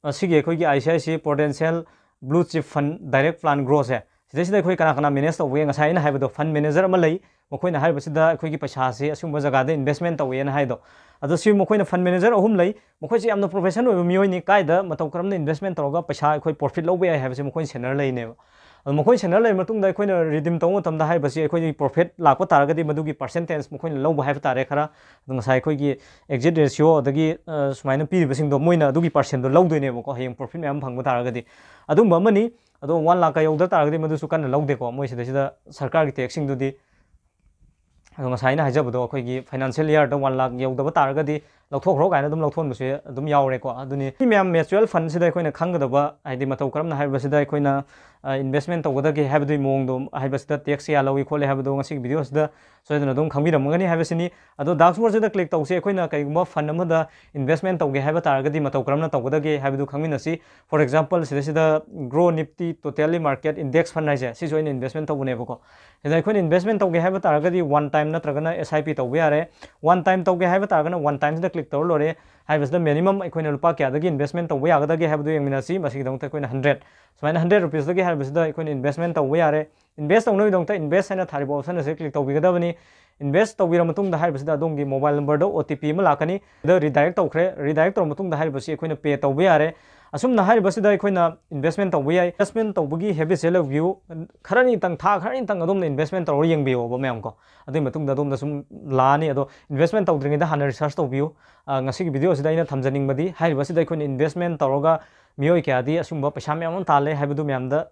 ꯃꯁꯤꯒꯤ ꯑꯩꯈꯣꯏꯒꯤ I C I C Prudential Blue Chip Fund Direct Plan Grow ꯁꯦ, ꯁꯤꯗꯩꯁꯤꯗ ꯑꯩꯈꯣꯏ ꯀꯅꯥ ꯀꯅꯥ manage ꯇꯧꯕꯒꯦ? ꯉꯁꯥꯏ ꯑꯩꯅ ꯍꯥꯏꯕꯗꯣ, fund manager ꯑꯃ ꯂꯩ, ꯃꯈꯣꯏꯅ ꯍꯥꯏꯔꯤꯕꯁꯤꯗ ꯑꯩꯈꯣꯏꯒꯤ ꯄꯩꯁꯥꯁꯤ ꯑꯁꯤꯒꯨꯝꯕ ꯖꯒꯥꯗ investment ꯇꯧꯋꯦꯅ ꯍꯥꯏꯗꯣ꯫ ꯑꯗꯣ ꯁꯤ ꯃꯈꯣꯏꯅ fund manager ꯑꯍꯨꯝ ꯂꯩ, ꯃꯈꯣꯏꯁꯦ ꯌꯥꯝꯅ profession ꯑꯣꯏꯕ ꯃꯤꯑꯣꯏꯅꯤ, ꯀꯥꯏꯗ ꯃꯇꯧ ꯀꯔꯝꯅ investment ꯇꯧꯔꯒ ꯄꯩꯁꯥ ꯑꯩꯈꯣꯏ profit ꯂꯧꯕ ꯌꯥꯏ ꯍꯥꯏꯕꯁꯤ ꯃꯈꯣꯏꯅ ꯁꯦꯟꯅꯔ ꯂꯩꯅꯦꯕ꯫ ꯑꯗꯣ ꯃꯈꯣꯏ ꯁꯦꯟꯅꯔ ꯂꯩꯔ ꯃꯇꯨꯡꯗ ꯑꯩꯈꯣꯏꯅ redeem ꯇꯧꯕ ꯃꯇꯝꯗ ꯍꯥꯏꯔꯤꯕꯁꯤ ꯑꯩꯈꯣꯏꯒꯤ profit ꯂꯥꯛꯄ ꯇꯥꯔꯒꯗꯤ ꯃꯗꯨꯒꯤ percentage ꯃꯈꯣꯏꯅ ꯂꯧꯕ ꯍꯥꯏꯕ ꯇꯥꯔꯦ ꯈꯔ꯫ ꯑꯗꯣ ꯉꯁꯥꯏ ꯑꯩꯈꯣꯏꯒꯤ exit ratio ꯑꯗꯒꯤ, ꯑ, ꯁꯨꯃꯥꯏꯅ ꯄꯤꯔꯤꯕꯁꯤꯡꯗꯣ ꯃꯣꯏꯅ ꯑꯗꯨꯒꯤ percent ꯗꯣ ꯂꯧꯗꯣꯏꯅꯦꯕꯀꯣ, ꯍꯌꯦꯡ profit ꯃꯌꯥꯝ ꯐꯪꯕ ꯇꯥꯔꯒꯗꯤ꯫ ꯑꯗꯨꯝꯕ ꯑꯃꯅꯤ꯫ ꯑꯗꯣ one ꯂꯥꯛꯀ ꯌꯧꯗ ꯇꯥꯔꯒꯗꯤ ꯃꯗꯨꯁꯨ ꯀꯟꯅ ꯂꯧꯗꯦꯀꯣ, ꯃꯣꯏ ꯁꯤꯗꯩꯁꯤꯗ ꯁꯔꯀꯥꯔꯒꯤ tax ꯁꯤꯡꯗꯨꯗꯤ꯫ ꯑꯗꯣ ꯉꯁꯥꯏ ꯑꯩꯅ ꯍꯥꯏꯖꯕꯗꯣ ꯑꯩꯈꯣꯏꯒꯤ financial year ꯗ one ꯂꯥꯛ ꯌꯧꯗꯕ ꯇꯥꯔꯒꯗꯤ ꯂꯧꯊꯣꯛꯈ꯭ꯔꯣ ꯀꯥꯏꯅ ꯑꯗꯨꯝ ꯂꯧꯊꯣꯛꯍꯟꯕꯁꯨ ꯑꯗꯨꯝ ꯌꯥꯎꯔꯦꯀꯣ꯫ ꯑꯗꯨꯅꯤ ꯃꯤ ꯃꯌꯥꯝ mutual fund ꯁꯤꯗ ꯑꯩꯈꯣꯏꯅ ꯈꯪꯒꯗꯕ, ꯍꯥꯏꯗꯤ ꯃꯇꯧ ꯀꯔꯝꯅ ꯍꯥꯏꯔꯤꯕꯁꯤꯗ ꯑꯩꯈꯣꯏꯅ, ꯑ, investment ꯇꯧꯒꯗꯒꯦ ꯍꯥꯏꯕꯗꯨꯒꯤ ꯃꯑꯣꯡꯗꯣ, ꯍꯥꯏꯕꯁꯤꯗ tax ꯀꯌꯥ ꯂꯧꯏ ꯈꯣꯠꯂꯤ ꯍꯥꯏꯕꯗꯣ ꯉꯁꯤꯒꯤ video ꯁꯤꯗ ꯁꯣꯏꯗꯅ ꯑꯗꯨꯝ ꯈꯪꯕꯤꯔꯝꯒꯅꯤ ꯍꯥꯏꯕꯁꯤꯅꯤ꯫ ꯑꯗꯣ dark mode ꯁꯤꯗ click ꯇꯧꯁꯦ꯫ ꯑꯩꯈꯣꯏꯅ ꯀꯩꯒꯨꯝꯕ fund ꯑꯃꯗ investment ꯇꯧꯒꯦ ꯍꯥꯏꯕ ꯇꯥꯔꯒꯗꯤ ꯃꯇꯧ ꯀꯔꯝꯅ ꯇꯧꯒꯗꯒꯦ ꯍꯥꯏꯕꯗꯨ ꯈꯪꯃꯤꯟꯅꯁꯤ꯫ For example, ꯁꯤꯗꯩꯁꯤꯗ Growth Nifty Totally Market Index Fund ꯍꯥꯏꯁꯦ, ꯁꯤꯁꯨ ꯑꯩꯅ investment ꯇꯧꯕꯅꯦꯕꯀꯣ꯫ ꯁꯤꯗ ꯑꯩꯈꯣꯏꯅ investment ꯇꯧꯒꯦ ꯍꯥꯏꯕ ꯇꯥꯔꯒꯗꯤ one time ꯅꯠꯇ꯭ꯔꯒꯅ S I P ꯇꯧꯕ ꯌꯥꯔꯦ꯫ One time ꯇꯧꯒꯦ ꯍꯥꯏꯕ ꯇꯥꯔꯒꯅ one time ꯁꯤꯗ click ꯇꯧꯔ ꯂꯣꯏꯔꯦ꯫ ꯍꯥꯏꯔꯤꯕꯁꯤꯗ minimum ꯑꯩꯈꯣꯏꯅ ꯂꯨꯄꯥ ꯀꯌꯥꯗꯒꯤ investment ꯇꯧꯕ ꯌꯥꯒꯗꯒꯦ ꯍꯥꯏꯕꯗꯨ ꯌꯦꯡꯃꯤꯟꯅꯁꯤ꯫ ꯃꯁꯤꯒꯤꯗꯃꯛꯇ ꯑꯩꯈꯣꯏꯅ hundred, ꯁꯨꯃꯥꯏꯅ hundred rupees ꯇꯒꯤ ꯍꯥꯏꯔꯤꯕꯁꯤꯗ ꯑꯩꯈꯣꯏꯅ investment ꯇꯧꯕ ꯌꯥꯔꯦ꯫ Invest ꯇꯧꯅꯕꯒꯤꯗꯃꯛꯇ invest ꯍꯥꯏꯅ ꯊꯥꯔꯤꯕ option ꯑꯁꯤ click ꯇꯧꯕꯤꯒꯗꯕꯅꯤ꯫ Invest ꯇꯧꯕꯤꯔ ꯃꯇꯨꯡꯗ ꯍꯥꯏꯔꯤꯕꯁꯤꯗ ꯑꯗꯣꯝꯒꯤ mobile number ꯗ O T P ꯑꯃ ꯂꯥꯛꯀꯅꯤ꯫ ꯁꯤꯗ redirect ꯇꯧꯈ꯭ꯔꯦ꯫ Redirect ꯇꯧꯔ ꯃꯇꯨꯡꯗ ꯍꯥꯏꯔꯤꯕꯁꯤ ꯑꯩꯈꯣꯏꯅ pay ꯇꯧꯕ ꯌꯥꯔꯦ꯫ ꯑꯁꯨꯝꯅ ꯍꯥꯏꯔꯤꯕꯁꯤꯗ ꯑꯩꯈꯣꯏꯅ investment ꯇꯧꯕ ꯌꯥꯏ꯫ Investment ꯇꯧꯕꯒꯤ habit ꯁꯦ ꯂꯧꯕꯤꯌꯨ꯫ ꯈꯔꯅꯤꯇꯪ, ꯊꯥ ꯈꯔꯅꯤꯇꯪ ꯑꯗꯣꯝꯅ investment ꯇꯧꯔ ꯌꯦꯡꯕꯤꯌꯣꯕ ꯃꯌꯥꯝ ꯀꯣ꯫ ꯑꯗꯨꯒꯤ ꯃꯇꯨꯡꯗ ꯑꯗꯣꯝꯗ ꯁꯨꯝ ꯂꯥꯛꯑꯅꯤ꯫ ꯑꯗꯣ investment ꯇꯧꯗ꯭ꯔꯤꯉꯩꯗ ꯍꯥꯟꯅ research ꯇꯧꯕꯤꯌꯨ꯫ ꯑ, ꯉꯁꯤꯒꯤ video ꯑꯁꯤꯗ ꯑꯩꯅ ꯊꯝꯖꯅꯤꯡꯕꯗꯤ ꯍꯥꯏꯔꯤꯕꯁꯤꯗ ꯑꯩꯈꯣꯏꯅ investment ꯇꯧꯔꯒ ꯃꯤꯑꯣꯏ ꯀꯌꯥꯗꯤ ꯑꯁꯤꯒꯨꯝꯕ ꯄꯩꯁꯥ ꯃꯌꯥꯝ ꯑꯃ ꯇꯥꯜꯂꯦ ꯍꯥꯏꯕꯗꯨ ꯃꯌꯥꯝꯗ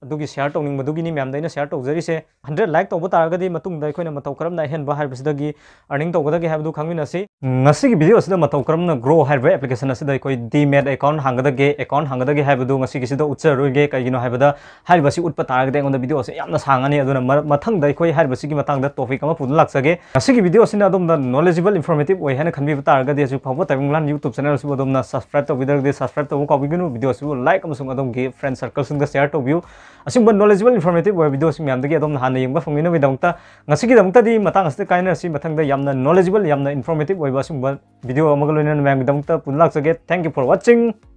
ꯑꯗꯨꯒꯤ share ꯇꯧꯅꯤꯡꯕꯗꯨꯒꯤꯅꯤ ꯃꯌꯥꯝꯗ ꯑꯩꯅ share ꯇꯧꯖꯔꯤꯁꯦ꯫ Hundred like ꯇꯧꯕ ꯇꯥꯔꯒꯗꯤ ꯃꯇꯨꯡꯗ ꯑꯩꯈꯣꯏꯅ ꯃꯇꯧ ꯀꯔꯝꯅ ꯑꯍꯦꯟꯕ ꯍꯥꯏꯕꯁꯤꯗꯒꯤ earning ꯇꯧꯒꯗꯒꯦ ꯍꯥꯏꯕꯗꯨ ꯈꯪꯃꯤꯟꯅꯁꯤ꯫ ꯉꯁꯤꯒꯤ video ꯑꯁꯤꯗ ꯃꯇꯧ ꯀꯔꯝꯅ Groww ꯍꯥꯏꯔꯤꯕ application ꯑꯁꯤꯗ ꯑꯩꯈꯣꯏ demat account ꯍꯥꯡꯒꯗꯒꯦ, account ꯍꯥꯡꯒꯗꯒꯦ ꯍꯥꯏꯕꯗꯨ ꯉꯁꯤꯒꯤꯁꯤꯗ ꯎꯠꯆꯔꯣꯏꯒꯦ꯫ ꯀꯩꯒꯤꯅꯣ ꯍꯥꯏꯕꯗ ꯍꯥꯏꯔꯤꯕꯁꯤ ꯎꯠꯄ ꯇꯥꯔꯒꯗꯤ ꯑꯩꯉꯣꯟꯗ video ꯑꯁꯦ ꯌꯥꯝꯅ ꯁꯥꯡꯉꯅꯤ꯫ ꯑꯗꯨꯅ ꯃꯔ-, ꯃꯊꯪꯗ ꯑꯩꯈꯣꯏ ꯍꯥꯏꯔꯤꯕꯁꯤꯒꯤ ꯃꯇꯥꯡꯗ topic ꯑꯃ ꯄꯨꯗꯨꯅ ꯂꯥꯛꯆꯒꯦ꯫ ꯉꯁꯤꯒꯤ video ꯑꯁꯤꯅ ꯑꯗꯣꯝꯗ knowledgeable, informative ꯑꯣꯏ ꯍꯥꯏꯅ ꯈꯟꯕꯤꯕ ꯇꯥꯔꯒꯗꯤ ꯍꯧꯖꯤꯛ ꯐꯥꯎꯕ ꯇꯥꯏꯕꯪ ꯂꯥꯟ YouTube channel ꯑꯁꯤꯕꯨ ꯑꯗꯣꯝꯅ subscribe ꯇꯧꯕꯤꯗ꯭ꯔꯒꯗꯤ subscribe ꯇꯧꯕ ꯀꯥꯎꯕꯤꯒꯅꯨ꯫ Video ꯑꯁꯤꯕꯨ like ꯑꯃꯁꯨꯡ ꯑꯗꯣꯝꯒꯤ friend circle ꯁꯤꯡꯗ share ꯇꯧꯕꯤꯌꯨ꯫ ꯑꯁꯤꯒꯨꯝꯕ knowledgeable, informative ꯑꯣꯏꯕ video ꯁꯤꯡ ꯃꯌꯥꯝꯗꯒꯤ ꯑꯗꯣꯝꯅ ꯍꯥꯟꯅ ꯌꯦꯡꯕ ꯐꯪꯅꯕꯒꯤꯗꯃꯛꯇ ꯉꯁꯤꯒꯤꯗꯃꯛꯇꯗꯤ ꯃꯇꯥꯡ ꯑꯁꯤꯗ ꯀꯥꯏꯅꯔꯁꯤ꯫ ꯃꯊꯪꯗ ꯌꯥꯝꯅ knowledgeable, ꯌꯥꯝꯅ informative ꯑꯣꯏꯕ ꯑꯁꯤꯒꯨꯝꯕ video ꯑꯃꯒ ꯂꯣꯏꯅꯅ ꯃꯌꯥꯝꯒꯤꯗꯃꯛꯇ ꯄꯨꯟꯅ ꯂꯥꯛꯆꯒꯦ꯫ Thank you for watching.